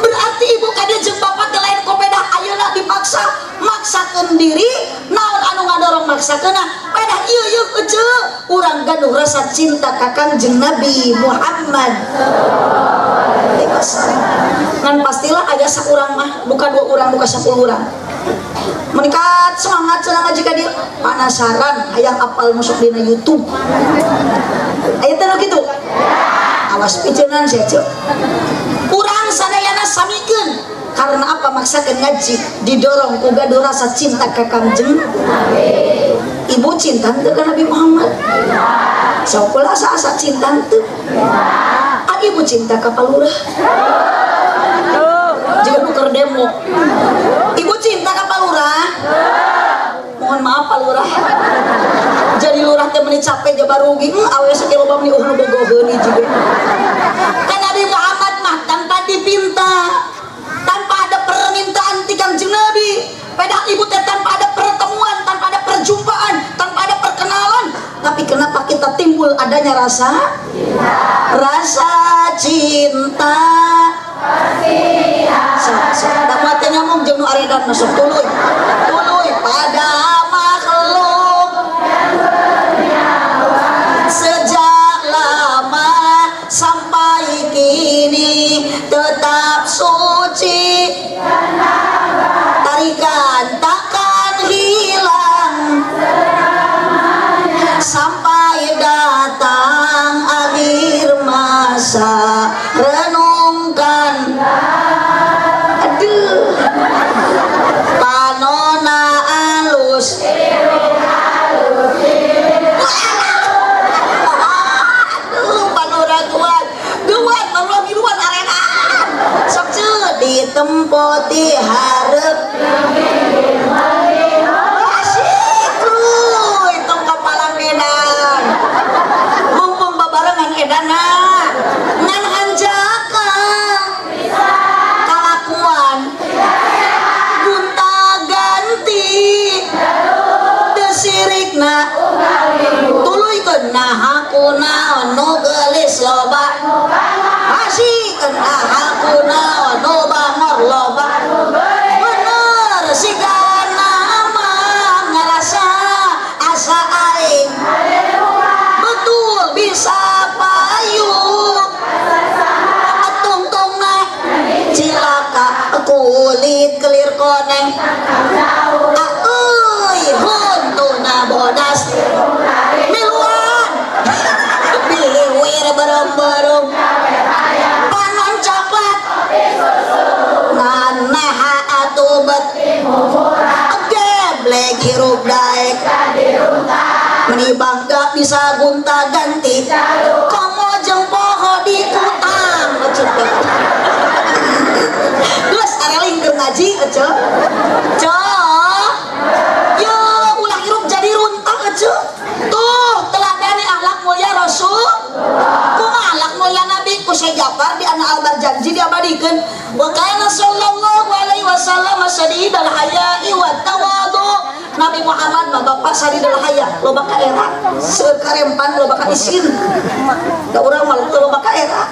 Berarti ibu kade jeung bapak teh lain kopedah ayeuna dipaksa maksakeun diri naon anu ngadorong maksakeunna pedah ieu ieu ece urang gaduh rasa cinta ka Kangjeng Nabi Muhammad. Ngan pastilah aya saurang mah bukan dua orang bukan 10 orang meningkat semangat senang ngaji ka dieu penasaran hayang apal masuk dina YouTube aya teh nu kitu awas piceunnan sia ceu urang sadayana samikeun karena apa maksakeun ngaji didorong ku gaduh rasa cinta ka Kangjeng. Ibu cinta henteu ka Nabi Muhammad? Sok ulah asa-asa cinta henteu. Ah ibu cinta ka palurah jika nu keur demo. Ibu cinta ka palurah? Mohon maaf palurah. Jadi lurah teh meuni capek jaba rugi, awe sakieu loba meuni nu bogoheun hiji ge. Kan Nabi Muhammad mah tanpa dipinta, tanpa ada permintaan ti Kangjeng Nabi. Pedah ibu teh tanpa ada pertemuan, tanpa ada perjumpaan, tanpa ada perkenalan. Tapi kenapa kita timbul adanya rasa? Rasa cinta. Sok, da moal teh nyamuk jeung nu aredan masuk tuluy. Tuluy pada makhluk sejak lama sampai kini tetap suci tarikan takkan hilang sampai datang akhir masa. Renungkan aduh panona alus aduh panora kuat duat panora miluan arenan sok ceu ditempoti hareup asik luy tong kapalang edan mumpung babarengan edana ngan hanjaka kalakuan gunta ganti desirikna tuluykeun naha kunaon nu geulis loba asik naha kunaon nu koneng euy huntuna bodas miluan biwir berem-berem panon coklat nanaha atuh bet geblek hirup daek meni bangga bisa gonta ganti komo jeung poho di kutang geus areling keur ngaji eceu ceu yo ulah hirup jadi runtah eceu tuh teladani akhlak mulia Rasul kumaha akhlak mulia Nabi ku Syekh Jafar di anak Albar janji diabadikeun wa kana sallallahu alaihi wasallam sadidal haya'i wa tawadu. Nabi Muhammad mah bapak sadidal haya loba ka era seueur karempan loba ka isin da urang mah loba ka era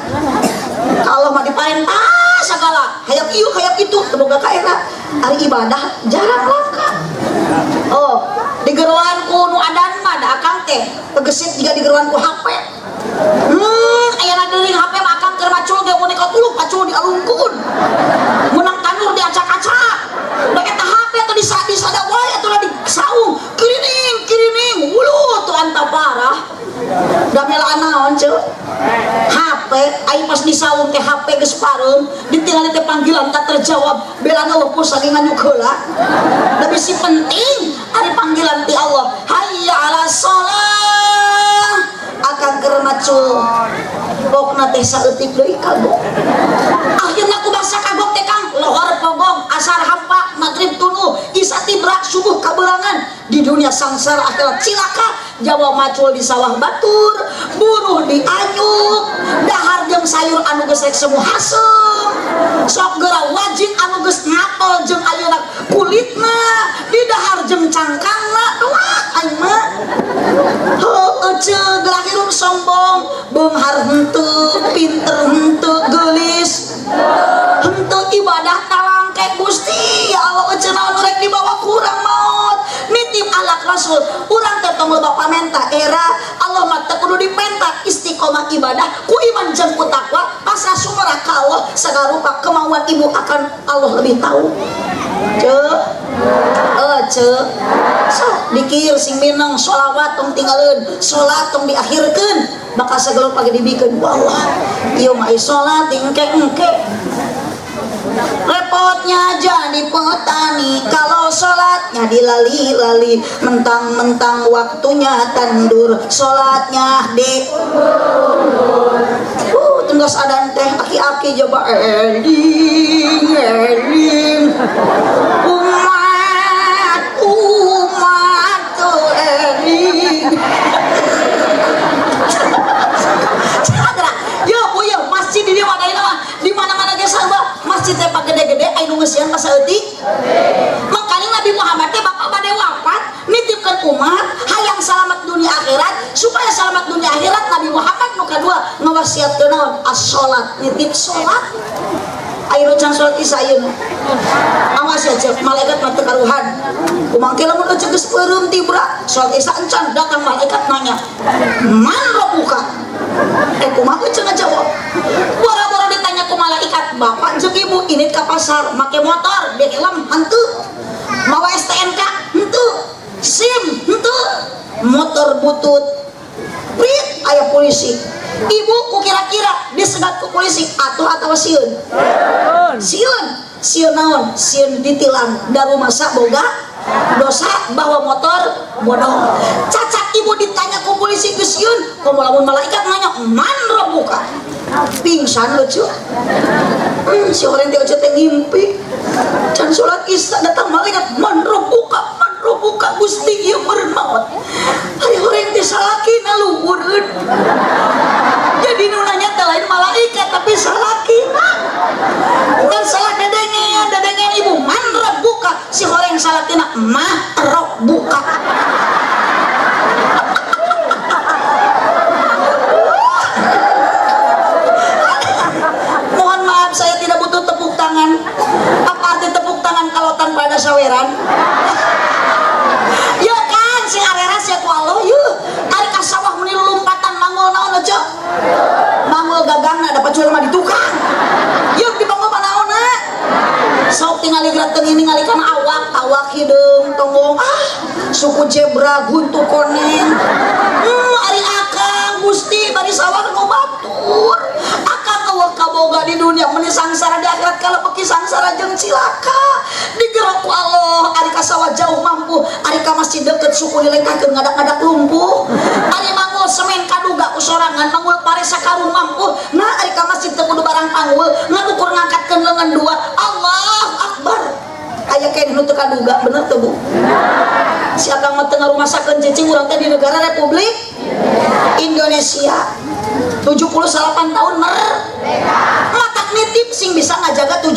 kalau mah diparentah segala hayang ieu hayang itu teu boga ka era ari ibadah jarang langka. Oh digeroan ku nu adan mah da akang teh tegesit jiga digeroan ku HP. Ayana deui HP mah akang keur macul ge mun katuluk pacul dialungkeun meunang tanur diacak-acak da eta HP teh disada wae atuh di saung kirining kirining wuluh tuh anta parah da melaan naon ceu HP ai pas di saung teh HP geus pareum ditinggali teh panggilan tak terjawab belana eueuh saking nganyuk heula da bisi penting ari panggilan ti Allah hayya ala shalah akang keur macul pokna teh saeutik deui kagok akhirna ku basa kagok teh Kang lohor pogong asar hampa maghrib tunuh isya tibrak subuh kaberangan di dunia sangsara akhirat cilaka jawa macul di sawah batur buruh di anyuk dahar jeung sayur anu geus rek semu hasem sok geura wajib anu geus ngapel jeung ayeuna kulitna di dahar jeung cangkangna doa aing mah heueuh ceuk geura hirup sombong beunghar henteu pinter henteu geulis henteu ibadah talangke Gusti ya Allah eceun naon rek dibawa kurang maot nitip alak Rasul urang teh tong loba pamenta era Allah mah teu kudu dipenta istiqomah ibadah ku iman jeung ku takwa pasrah sumerah ka Allah sagala rupa kemauan ibu akan Allah lebih tahu. Ceu ceu sok dikir sing mineng sholawat tong tinggaleun salat tong diakhirkeun bakal sagala rupa ge dibikeun ku Allah ieu mah salat engke-engke repotnya jadi petani kalau sholatnya dilali-lali mentang-mentang waktunya tandur sholatnya di tunggas adan teh aki-aki coba eling eling umat umat tuh eling. Yo bu yo masjid di wadahina mah di mana-mana ge sarua masjid teh gede-gede aya nu ngeusian ka saeutik. Makanya Nabi Muhammad teh bapak bade wafat nitipkeun umat hayang selamat dunia akhirat supaya selamat dunia akhirat Nabi Muhammad nu kadua ngawasiatkeun naon as-sholat nitip sholat. Ayo can sholat isya ayeuna awas ya cek malaikat mah teu karuhan kumangke lamun eceu geus peureum tibra sholat isya encan datang malaikat nanya man rabbuka kumaha eceu ngajawab boro-boro ditanya ku malaikat bapak jeung ibu ini ka pasar make motor dia helm henteu mawa STNK henteu SIM henteu motor butut prit aya polisi ibu ku kira-kira disegat ku polisi atuh atawa sieun sieun sieun naon sieun ditilang da rumasa boga dosa bawa motor bodong cacat ibu ditanya ku polisi geus sieun komo lamun malaikat nanya man rabbuka pingsan lucu si orang teh teh ngimpi can salat isya datang malaikat man rabbuka Gusti ieu meureun maot hari horeng teh salakina luhureun jadi nu nanya teh lain malaikat tapi salakina bukan salah dedengen dedengen ibu man rabbuka si horeng salakina mah rabbuka. Mohon maaf saya tidak butuh tepuk tangan. Apa arti tepuk tangan kalau tanpa ada saweran? Ya kan sing areras ya ku Allah yeuh. Ari ka sawah meni lompatan manggul naon eceu? Manggul gagangna da pacul mah di tukang. Yeuh dibangun mah naonna? Sok tingali grateng ini ningali kana awak, awak hideung tonggong ah suku zebra guntu koneng. Ari akang Gusti bari sawah nu batur. Akang eueuh kaboga di dunia meuni sangsara di akhirat kalebeki sangsara jeung cilaka. Digerok ku Allah ari ka sawah jauh mampu, ari ka masjid deket suku dilengkahkeun ngadak-ngadak lumpuh. Ari manggul semen kaduga ku sorangan, manggul pare sakarung mampu. Nah ari ka masjid teu kudu barang panggul, ngan ukur ngangkatkeun leungeun dua. Allahu Akbar. Aya keneh nu teu kaduga, bener teu Bu? Si akang mah teu ngarumasakeun cicing urang teh di negara Republik Indonesia. 78 tahun merdeka. Matak nitip sing bisa ngajaga 17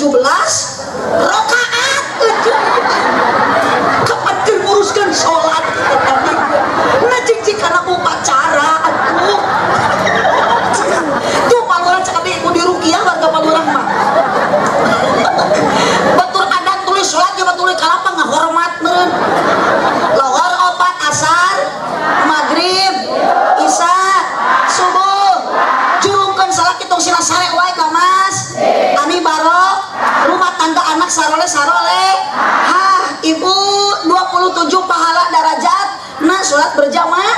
rakaat. Kapan keur nguruskeun salat tadi? Nah cicing kana upacara atuh. Tuh palurah cek abdi ku diruqyah warga palurah mah. Batur adan tulis salat ge batur kalapa ngahormat meureun. Lohor opat asar, maghrib, isya, subuh. Jurungkeun salat kitung sina sare wae ka Mas. Ami barok, rumah tangga anak sarole sarole. Hah, ibu 27 pahala darajat. Nah salat berjamaah.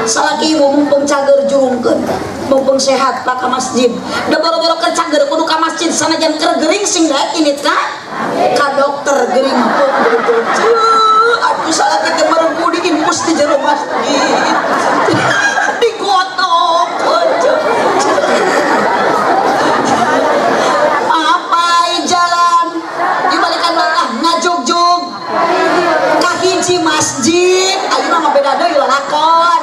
Salaki ibu mumpung cager jurungkeun. Mumpung sehat pak ka masjid. Da boro-boro keur cager kudu ka masjid sanajan keur gering sing daek init ka ka dokter gering pun. Aduh salaki teh merengku diinfus di jero masjid. Digotok apai jalan dibalikan lah ngajugjug kahiji masjid ayeuna mah beda deui lalakon.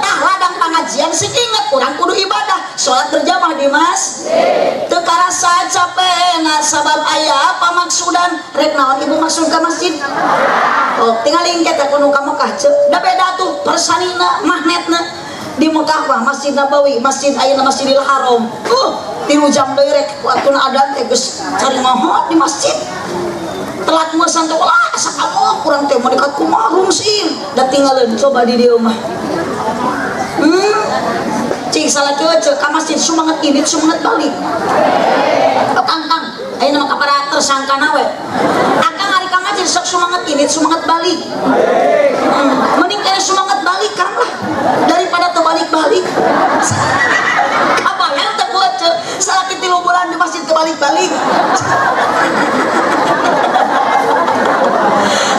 Tah ladang pangajian sing inget urang kudu ibadah salat berjamaah di masjid. Teu karasa capena sabab aya pamaksudan rek naon ibu maksud ka masjid. Oh tingali engke teh kudu ka Mekah ceuk da beda tuh persanina magnetna di Mekah mah Masjid Nabawi, Masjid ayeuna Masjidil Haram. 3 jam deui rek waktuna adan teh geus cari ngohot di masjid. Telat meusan teh ulah asa kamu kurang teh mau dekat kumaha rungsin da tinggalin coba di dieu mah. Cing salah kieu ceuk ka masjid sumanget init sumanget balik. Kang kang ayeuna mah ka para tersangkana we. Akang ari ka masjid sok sumanget init sumanget balik. Mending kene sumanget balik kang lah daripada teu balik-balik. Kabayang teu buat ceuk salaki 3 bulan di masjid teu balik-balik.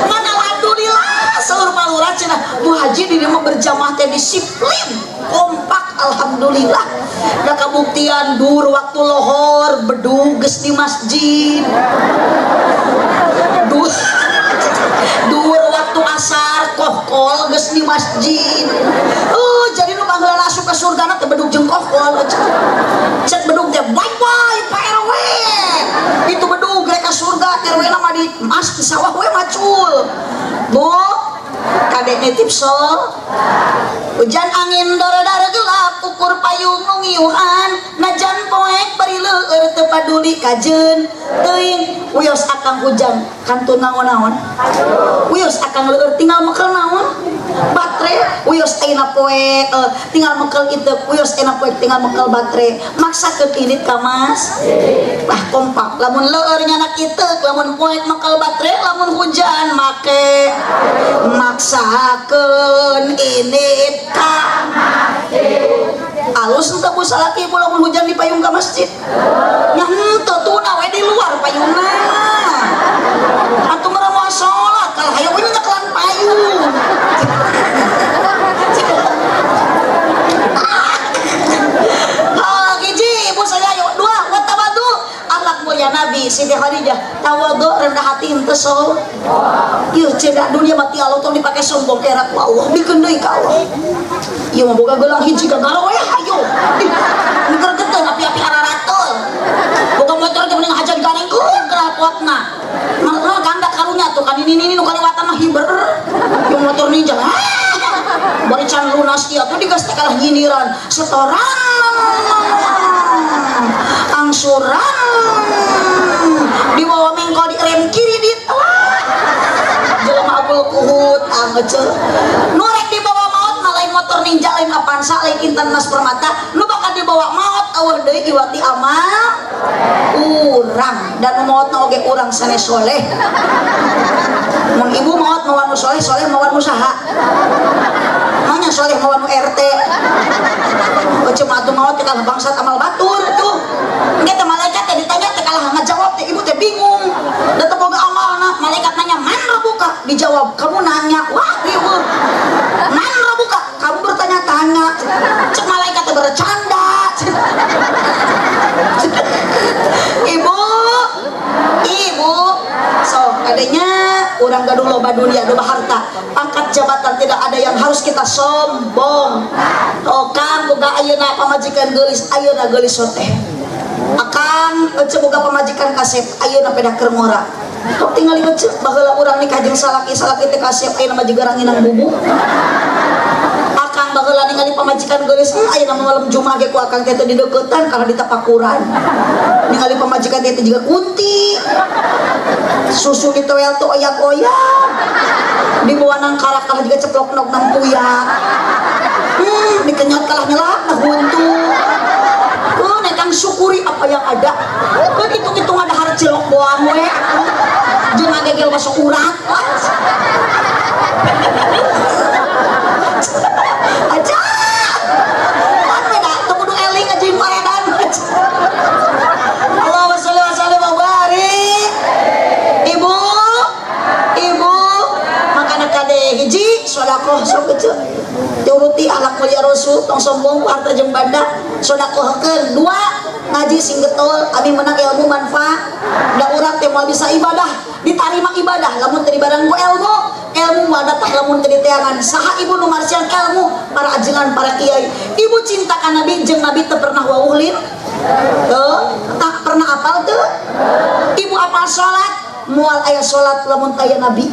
Ngan alhamdulillah seluruh palurah cenah Bu Haji di dieu mah berjamaah teh disiplin, kompak alhamdulillah. Da kabuktian dur waktu lohor bedug geus di masjid. Dur waktu asar kohkol geus di masjid. Jadi nu pangheula asup ka surgana teh bedug jeung kohkol. Cek bedug teh bye bye Pak RW. Itu bedug rek ka surga RW na mah di mas di sawah we macul. Bu, kadek nitip sol. Hujan angin dor-dar gelap ukur payung nu ngiuhan najan poek bari leueur teu paduli kajeun teuing wios akang hujan kantun naon-naon wios akang leueur tinggal mekel naon batre wios ayeuna poek tinggal mekel iteup wios ayeuna poek tinggal mekel batre maksakeun init ka Mas bah kompak lamun leueur nyanak iteup lamun poek mekel batre lamun hujan make maksakeun init ka masjid. Alus henteu bu salaki ibu lamun hujan di payung ka masjid. Nya henteu tuna we di luar payungna. Atuh mah moal salat kalah hayo we nyekelan payung. Hiji ibu saya ayo dua wa tawadu akhlak mulia Nabi Siti Khadijah tawadhu rendah hati henteu so. Ieu cedak dunia mati Allah tong dipake sombong era ku Allah bikeun deui ka Allah. Ieu mah boga gelang hiji ka garo we hayo. Ngegergeteun api-api araratul. Boga motor teh mending haja diganengkeun kerapotna. Mah ganda karunya tuh kan ini nu kaliwatan mah hiber. Ieu motor ninja. Bari can lunas ieu tuh digas teh kalah nyindiran. Setoran angsuran dibawa mengko di rem kiri di telah jelema abul kuhut angeceu nu rek dibawa maot mah lain motor ninja lain Avanza lain Intan Mas Permata nu bakal dibawa maot eueuh deui iwati amal urang dan maotna oge urang sanes soleh. Mun ibu maot mawan nu soleh, soleh mawan nu saha? Manya soleh mawan nu RT. Ece mah atuh maot teh kalah bangsat amal batur tuh. Engke teh malaikat teh ditanya teh kalah ngajawab teh ibu teh bingung. Da teu boga amalna, malaikat nanya man rabbuka? Dijawab, kamu nanya. Wah, riweuh. Man rabbuka? Kamu bertanya-tanya. Cek malaikat teh bercanda. Ibu, ibu, so adanya urang gaduh loba dunia, loba harta, pangkat jabatan tidak ada yang harus kita sombong. Oh kang boga ayeuna pamajikan geulis, ayeuna geulis soteh. Akang ece boga pamajikan kasep, ayeuna pedah keur ngora. Tok tingali ece baheula urang nikah jeung salaki, salaki teh kasep, ayeuna mah jiga ranginang bubuh. Akang baheula ningali pamajikan geulis, ayeuna mah malam Jumat ge ku akang teh teu dideuketan karena ditapakuran. Ningali pamajikan teh jiga kunti. Susu ditoel tuh oyak-oyak. Dibawa nang karak kalah juga ceplok nog nang puya. Dikenyot kalah nyelak nah huntu. Nekang syukuri apa yang ada. Keun hitung-hitung ada har cilok boang we. Jeung ngagegel masuk urat. Aja. Pan we da teu kudu eling jeung paredan. Allahumma sholli wa sallim wa barik. Ibu, ibu, makana kade hiji sedekah sok kecil. Turuti akhlak mulia Rasul, tong sombong ku harta jeung banda, sedekahkeun. Dua, ngaji sing getol, abi menang ilmu manfaat. Da urang teh moal bisa ibadah, ditarima ibadah lamun teu dibareng ku ilmu. Ilmu moal datang lamun teu diteangan. Saha ibu nu marsian ilmu? Para ajengan, para kiai. Ibu cinta ka Nabi jeung Nabi teu pernah wawuhlin. Teu, tak pernah apal teu? Ibu apal salat, moal aya salat lamun teu aya Nabi.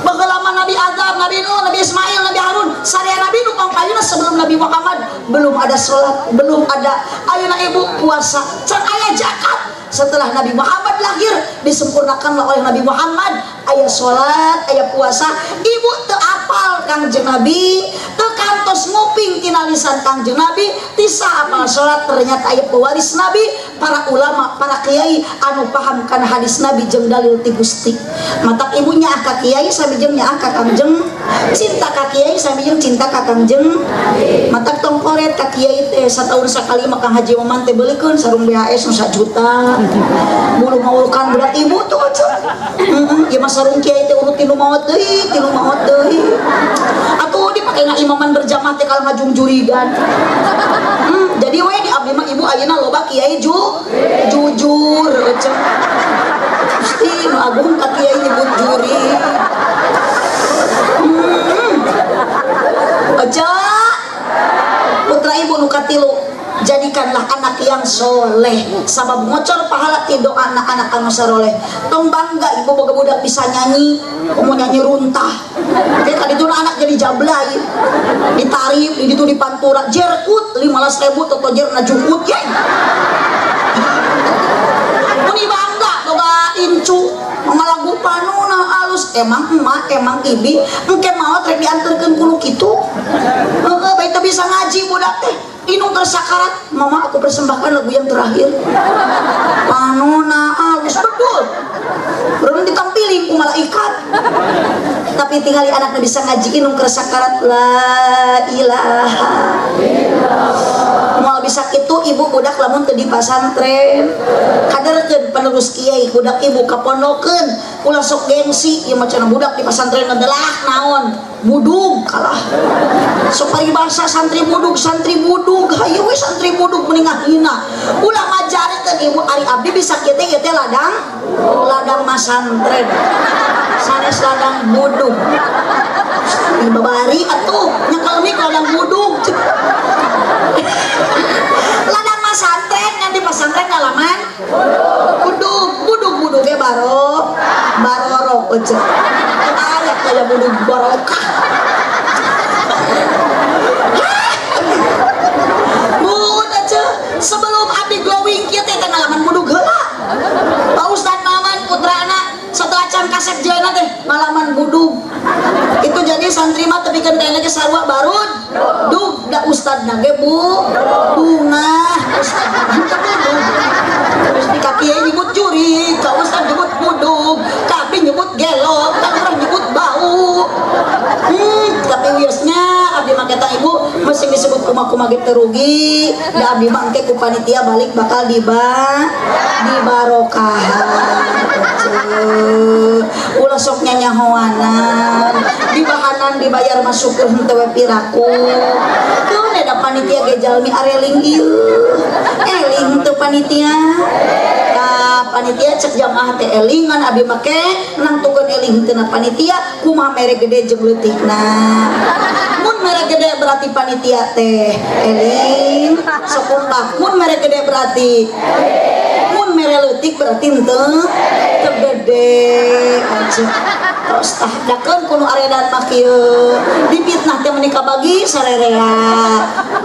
Baheula Nabi Adam, Nabi Nuh, Nabi Ismail, Nabi Harun, sadaya Nabi nu pangpayuna sebelum Nabi Muhammad belum ada salat, belum ada. Ayeuna ibu puasa, can aya zakat. Setelah Nabi Muhammad lahir disempurnakanlah oleh Nabi Muhammad aya salat, aya puasa. Ibu teu apal Kangjeng Nabi, teu kantos nguping tina lisan Kangjeng Nabi, tisa apal salat ternyata aya pewaris Nabi, para ulama, para kiai anu paham kana hadis Nabi jeung dalil ti Gusti. Matak ibu nyaah ka kiai sami jeung nyaah ka Kangjeng, cinta ka kiai sami jeung cinta ka Kangjeng. Matak tong koret ka kiai teh sataun sakali mah Kang Haji Maman teh beulikeun sarung BHS nu sajuta. Bulu maulukan budak ibu tuh aja. Ieu mah sarung kiai teh urut tilu maot deui, tilu maot deui. Atuh dipake ngaimaman berjamaah teh kalah ngajungjurigan. Jadi we di abdi mah ibu ayeuna loba kiai jujur ece. Gusti nu agung ka kiai nyebut juri. Aja putra ibu nu katilu, jadikanlah anak yang soleh sabab ngocor pahala ti doa anak-anak anu saroleh. Tong bangga ibu boga budak bisa nyanyi, komo nyanyi runtah. Kayak tadi tuh anak jadi jablay, ditarif, di ditu dipantura, jerkut 15.000 toto jer najukut ye. Muni bangga boga incu ngalagu panuna alus, emang emak emang ibi engke maot rek dianterkeun ku nu kitu. Heeh, bae teu bisa ngaji budak teh. Inung tersakarat, mama aku persembahkan lagu yang terakhir. Panona alus betul. Belum ditampiling ku malaikat. Tapi tinggali anaknya bisa ngaji inung tersakarat la ilaha illallah. Moal bisa kitu ibu budak lamun teu di pasantren. Kaderkeun penerus kiai budak ibu kapondokeun, ulah sok gengsi ieu mah cenah budak di pasantren adalah naon? Budug kalah. Sok paribasa santri budug, hayu we santri budug mending ngahina. Ulah majarikeun ibu ari abdi bisa kieu teh ieu teh ladang masantren. Sanes ladang budug. Babari atuh nyekel mik ladang budug. Ladang masantren kan di pasantren ngalaman budug, budug ge barorok aja. Aya kaya budug barokah. Bun aja sebelum abdi glowing kieu teh ngalaman budug heula. Pak Ustad Maman putrana setelah can kasep jana teh ngalaman budug. Itu jadi santri mah tepikeun ka ge sarua barud. Dug da ustadna ge bu bungah ustad. Sok kumaha-kumaha ge teu rugi, da abdi mah engke ku panitia balik bakal dibarokahan. Ulah sok nyanyahoanan, dibahanan dibayar mah syukur henteu we piraku. Keun da panitia ge jalmi areling ieu. Eling teu panitia. Ka panitia cek jamaah teh elingan abdi make nangtukeun eling henteu na panitia kumaha mere gede jeung leutikna. Mun mere gede berarti panitia teh eling, sok kompak. Mun mere gede berarti mun mere leutik berarti henteu teu gede aja. Terus tah dakeun kuno aredan mah kieu. Dipitnah teh meuni kabagi sarerea.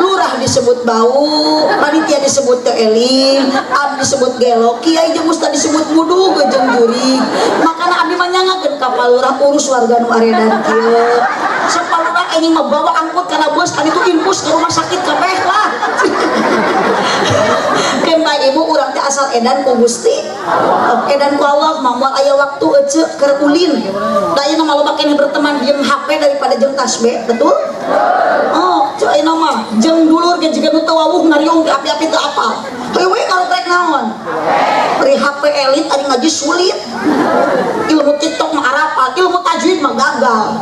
Lurah disebut bau, panitia disebut teu eling, abdi disebut gelo, kiai jeung ustad disebut budug jeung jurig. Makana abdi mah nyangakeun ka palurah urus warga nu aredan kieu. Sok palurah anjing mah bawa angkut kana bus kan itu infus ke rumah sakit kabeh lah. Keun bae ibu urang teh asal edan ku Gusti. Edan ku Allah mah moal aya waktu eceu keur ulin. Da ayeuna mah loba keneh berteman jeung HP daripada jeung tasbih, betul? Oh, ceu ayeuna mah jeung dulur ge jiga nu teu wawuh ngariung ke api-api teu apal. Heueuh we ngaroprek naon? Ari HP elit ari ngaji sulit. Ilmu TikTok mah arapal, ilmu tajwid mah gagal.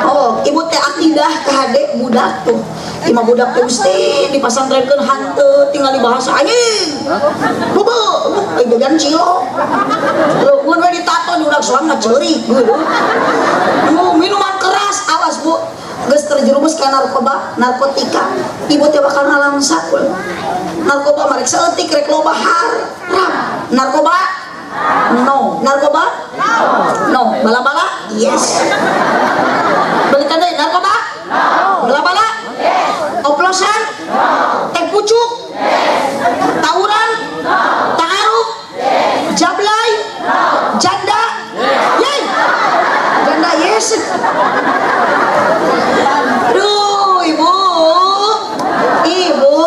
Oh, ibu teh akidah ka hade budak tuh. Imah budak teh mesti dipasantrenkeun hanteu tinggal di bahasa anjing. Beubeung, ai jajan cilok. Leuh mun we ditato di udak soang mah ceurik geuleuh. Minuman keras awas Bu. Geus terjerumus ka narkoba, narkotika. Ibu teh bakal nalangsa. Narkoba mah rek saeutik rek loba haram. Narkoba? No. Narkoba? No. Bala-bala? Yes. Balikan deui narkoba? No. Bala-bala? Yes. Oplosan? No. Teh pucuk? Yes. Tawuran? No. Ta'aruf? Yes. Jablay? No. Janda? Yes. Yey. Janda yes. Aduh, ibu. Ibu,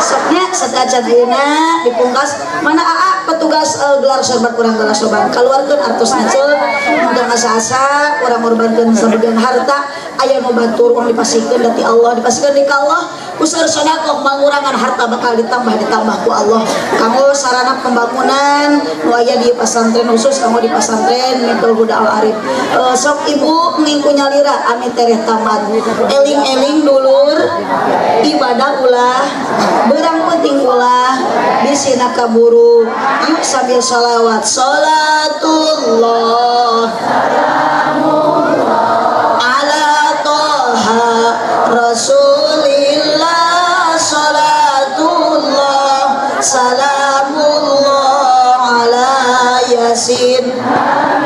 soknya sekacan ayeuna dipungkas mana aa petugas gelar sorban urang gelar sorban kaluarkeun artosna ceuk mudah asa-asa urang ngorbankeun sabagian harta aya nu batur urang dipasihkeun dati Allah dipasihkeun di ka Allah useur sedekah mangurangan harta bakal ditambah ku Allah kanggo sarana pembangunan nu aya di pasantren khusus kanggo di pasantren Miftahul Huda Al Arif. Sok ibu ngingku nyalira ami tereh tamat eling-eling dulur ibadah ulah berang penting ulah disina kaburu. Yuk sambil sholawat sholatullah ala toha rasulillah sholatullah salamullah ala yasin.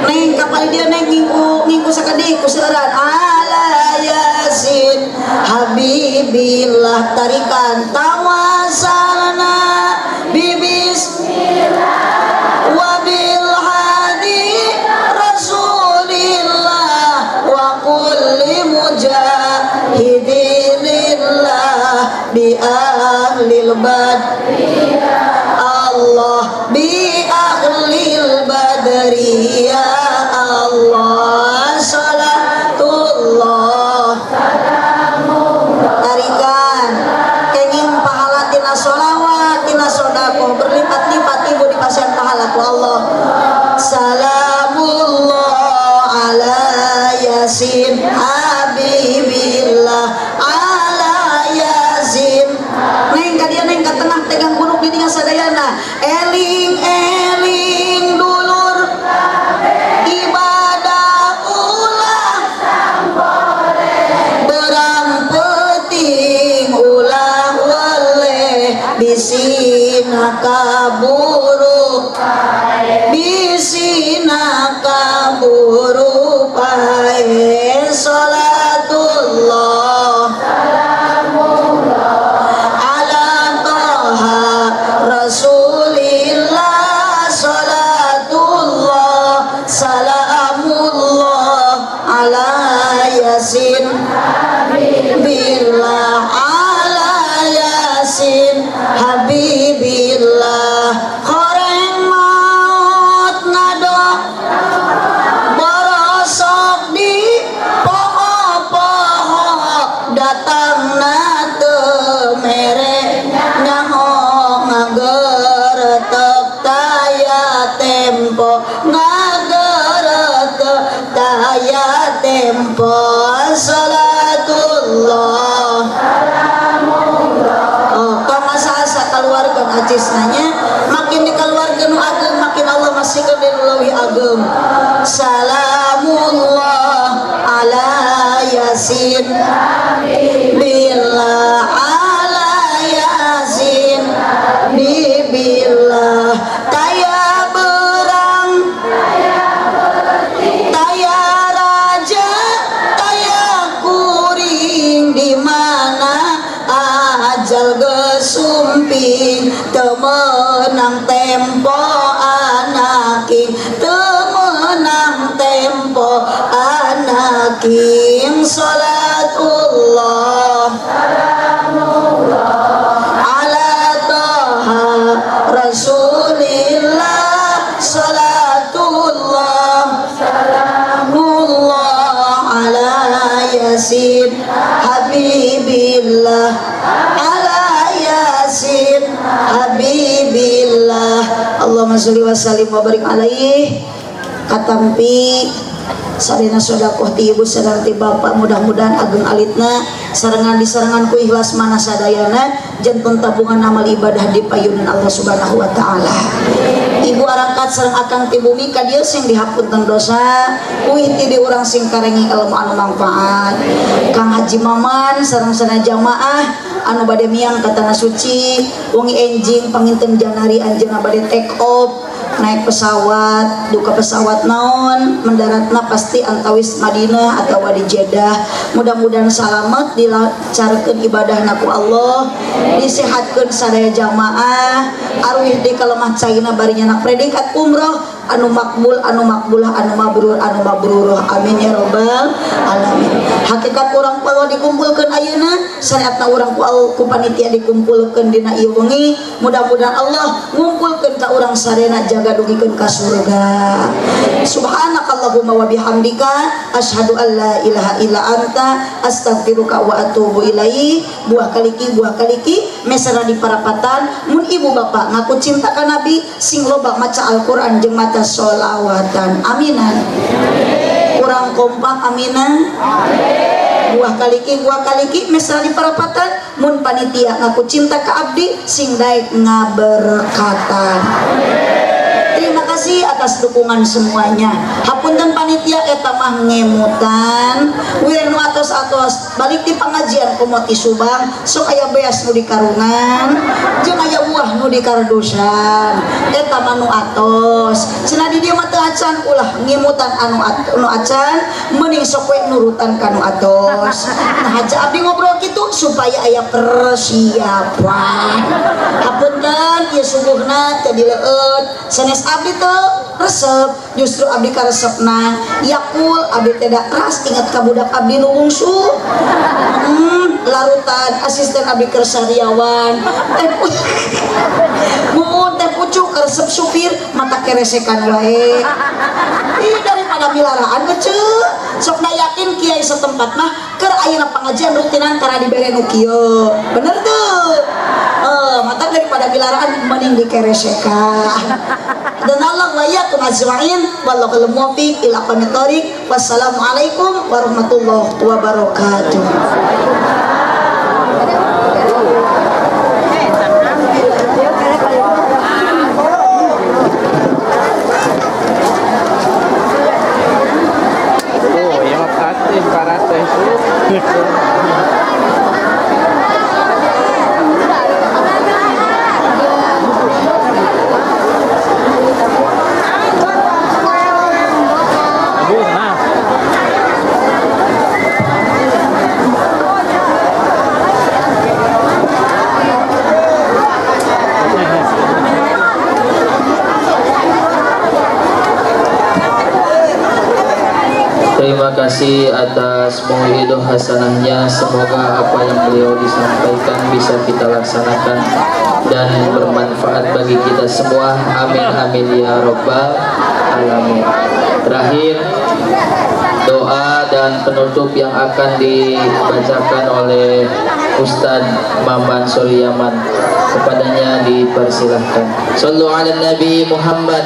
Neng kapal dia neng ngingku sakedik kuseuran ala yasin habibillah tarikan tawasalna bibis wabil hadi rasulillah wa kulli mujahidin lillah bi ahlil badri Allah bi ahlil badri ya Allah salatullah tarikan kenging pahala tina sholawat tina sodako berlipat-lipat ibu di pasian pahala ku Allah salamullah ala yasin habibillah ala yasin. Neng ka dia neng ka tengah tegang gunung di dinya sadayana eling eling dulur ibadah ulah berang peting ulah weleh bisina kaburu bisina kaburu pae salatullah ala toha rasulillah salatullah salamullah ala yasin billah ala yasin habibillah. Horeng maut ngado boro Karcisna nya makin dikeluarkeun nu ageng makin Allah masihkeun deui nu leuwih ageng. Salamullah ala Yasin billah ala Yasin bibillah taya berang taya raja taya kuring di mana ajal gesumping temenang tempo anaking temenang tempo anaking salatullah ala toha rasulillah salatullah salamullah ala yasin habibillah ala yasin habibillah. Allahumma sholli wa sallim wa barik alaihi. Katampi sarena sedekah ti ibu sareng ti bapak mudah-mudahan ageng alitna sarengan disarengan ku ikhlas mana sadayana janten tabungan amal ibadah di payunan Allah Subhanahu wa taala. Ibu arangkat sareng akang ti bumi ka dieu sing dihapunten dosa uih ti di urang sing karengi ilmu anu manfaat. Kang Haji Maman sareng sana jamaah anu bade miang ka tanah suci wengi enjing panginten Janari anjeunna bade take off naik pesawat duka pesawat naon mendaratna pasti antawis Madinah atau di Jeddah. Mudah-mudahan salamet dilancarkeun ibadahna ku Allah, disehatkeun sadaya jamaah, arwih di kalemah caina bari nyanak predikat umroh anu makbul anu makbulah anu mabrur anu mabruruh, amin ya robbal alamin. Hakikat urang ku Allah dikumpulkeun ayeuna, syariatna urang ku Allah ku panitia dikumpulkeun dina ieu wengi, mudah-mudahan Allah ngumpulkeun ka urang sadayana jaga dugikeun ka surga. Subhanakallahumma wa bihamdika asyhadu an la ilaha illa anta astaghfiruka wa atubu ilaik. Buah kaliki mesra di parapatan mun ibu bapak ngaku cinta ka Nabi sing loba maca Al-Qur'an jeung maca sholawatan, aminan. Kurang kompak aminan. Buah kaliki mesra di parapatan mun panitia ngaku cinta ka abdi sing daek ngaberkatan. Terima kasih atas dukungan semuanya. Hapunten panitia eta mah ngemutan wir nu atos-atos balik di pengajian komo ti Subang sok aya beas nu di karungan jeung aya buah nu di kardusan eta mah nu atos. Cenah di dieu mah teu acan ulah ngemutan anu nu acan mending sok we nurutan ka nu atos. Nah haja abdi ngobrol kitu supaya aya persiapan. Hapunten ieu subuhna teu dileueut sanes abdi teu resep, justru abdi karesepna yakul abdi tidak keras ingat ka budak abdi nu bungsu. Larutan asisten abdi keur sariawan teh mumun teh pucuk karesep supir mata keresekan wae. Ih daripada milaraan keceu sok na yakin kiai setempat mah keur ayeuna pangajian rutinan tara dibere nu kieu. Bener teu? Mata daripada milaraan mending dikeresekan. Dan Allah wa iyyakum ajmain wallahul muwaffiq ila aqwamit thoriq. Wassalamualaikum warahmatullahi wabarakatuh. Oh, ya makasih para teh. Terima kasih atas mauidhoh hasanahnya. Semoga apa yang beliau disampaikan bisa kita laksanakan dan bermanfaat bagi kita semua. Amin amin ya robbal alamin. Terakhir, doa dan penutup yang akan dibacakan oleh Ustadz Maman Suryaman. Kepadanya dipersilahkan. Sallu ala Nabi Muhammad.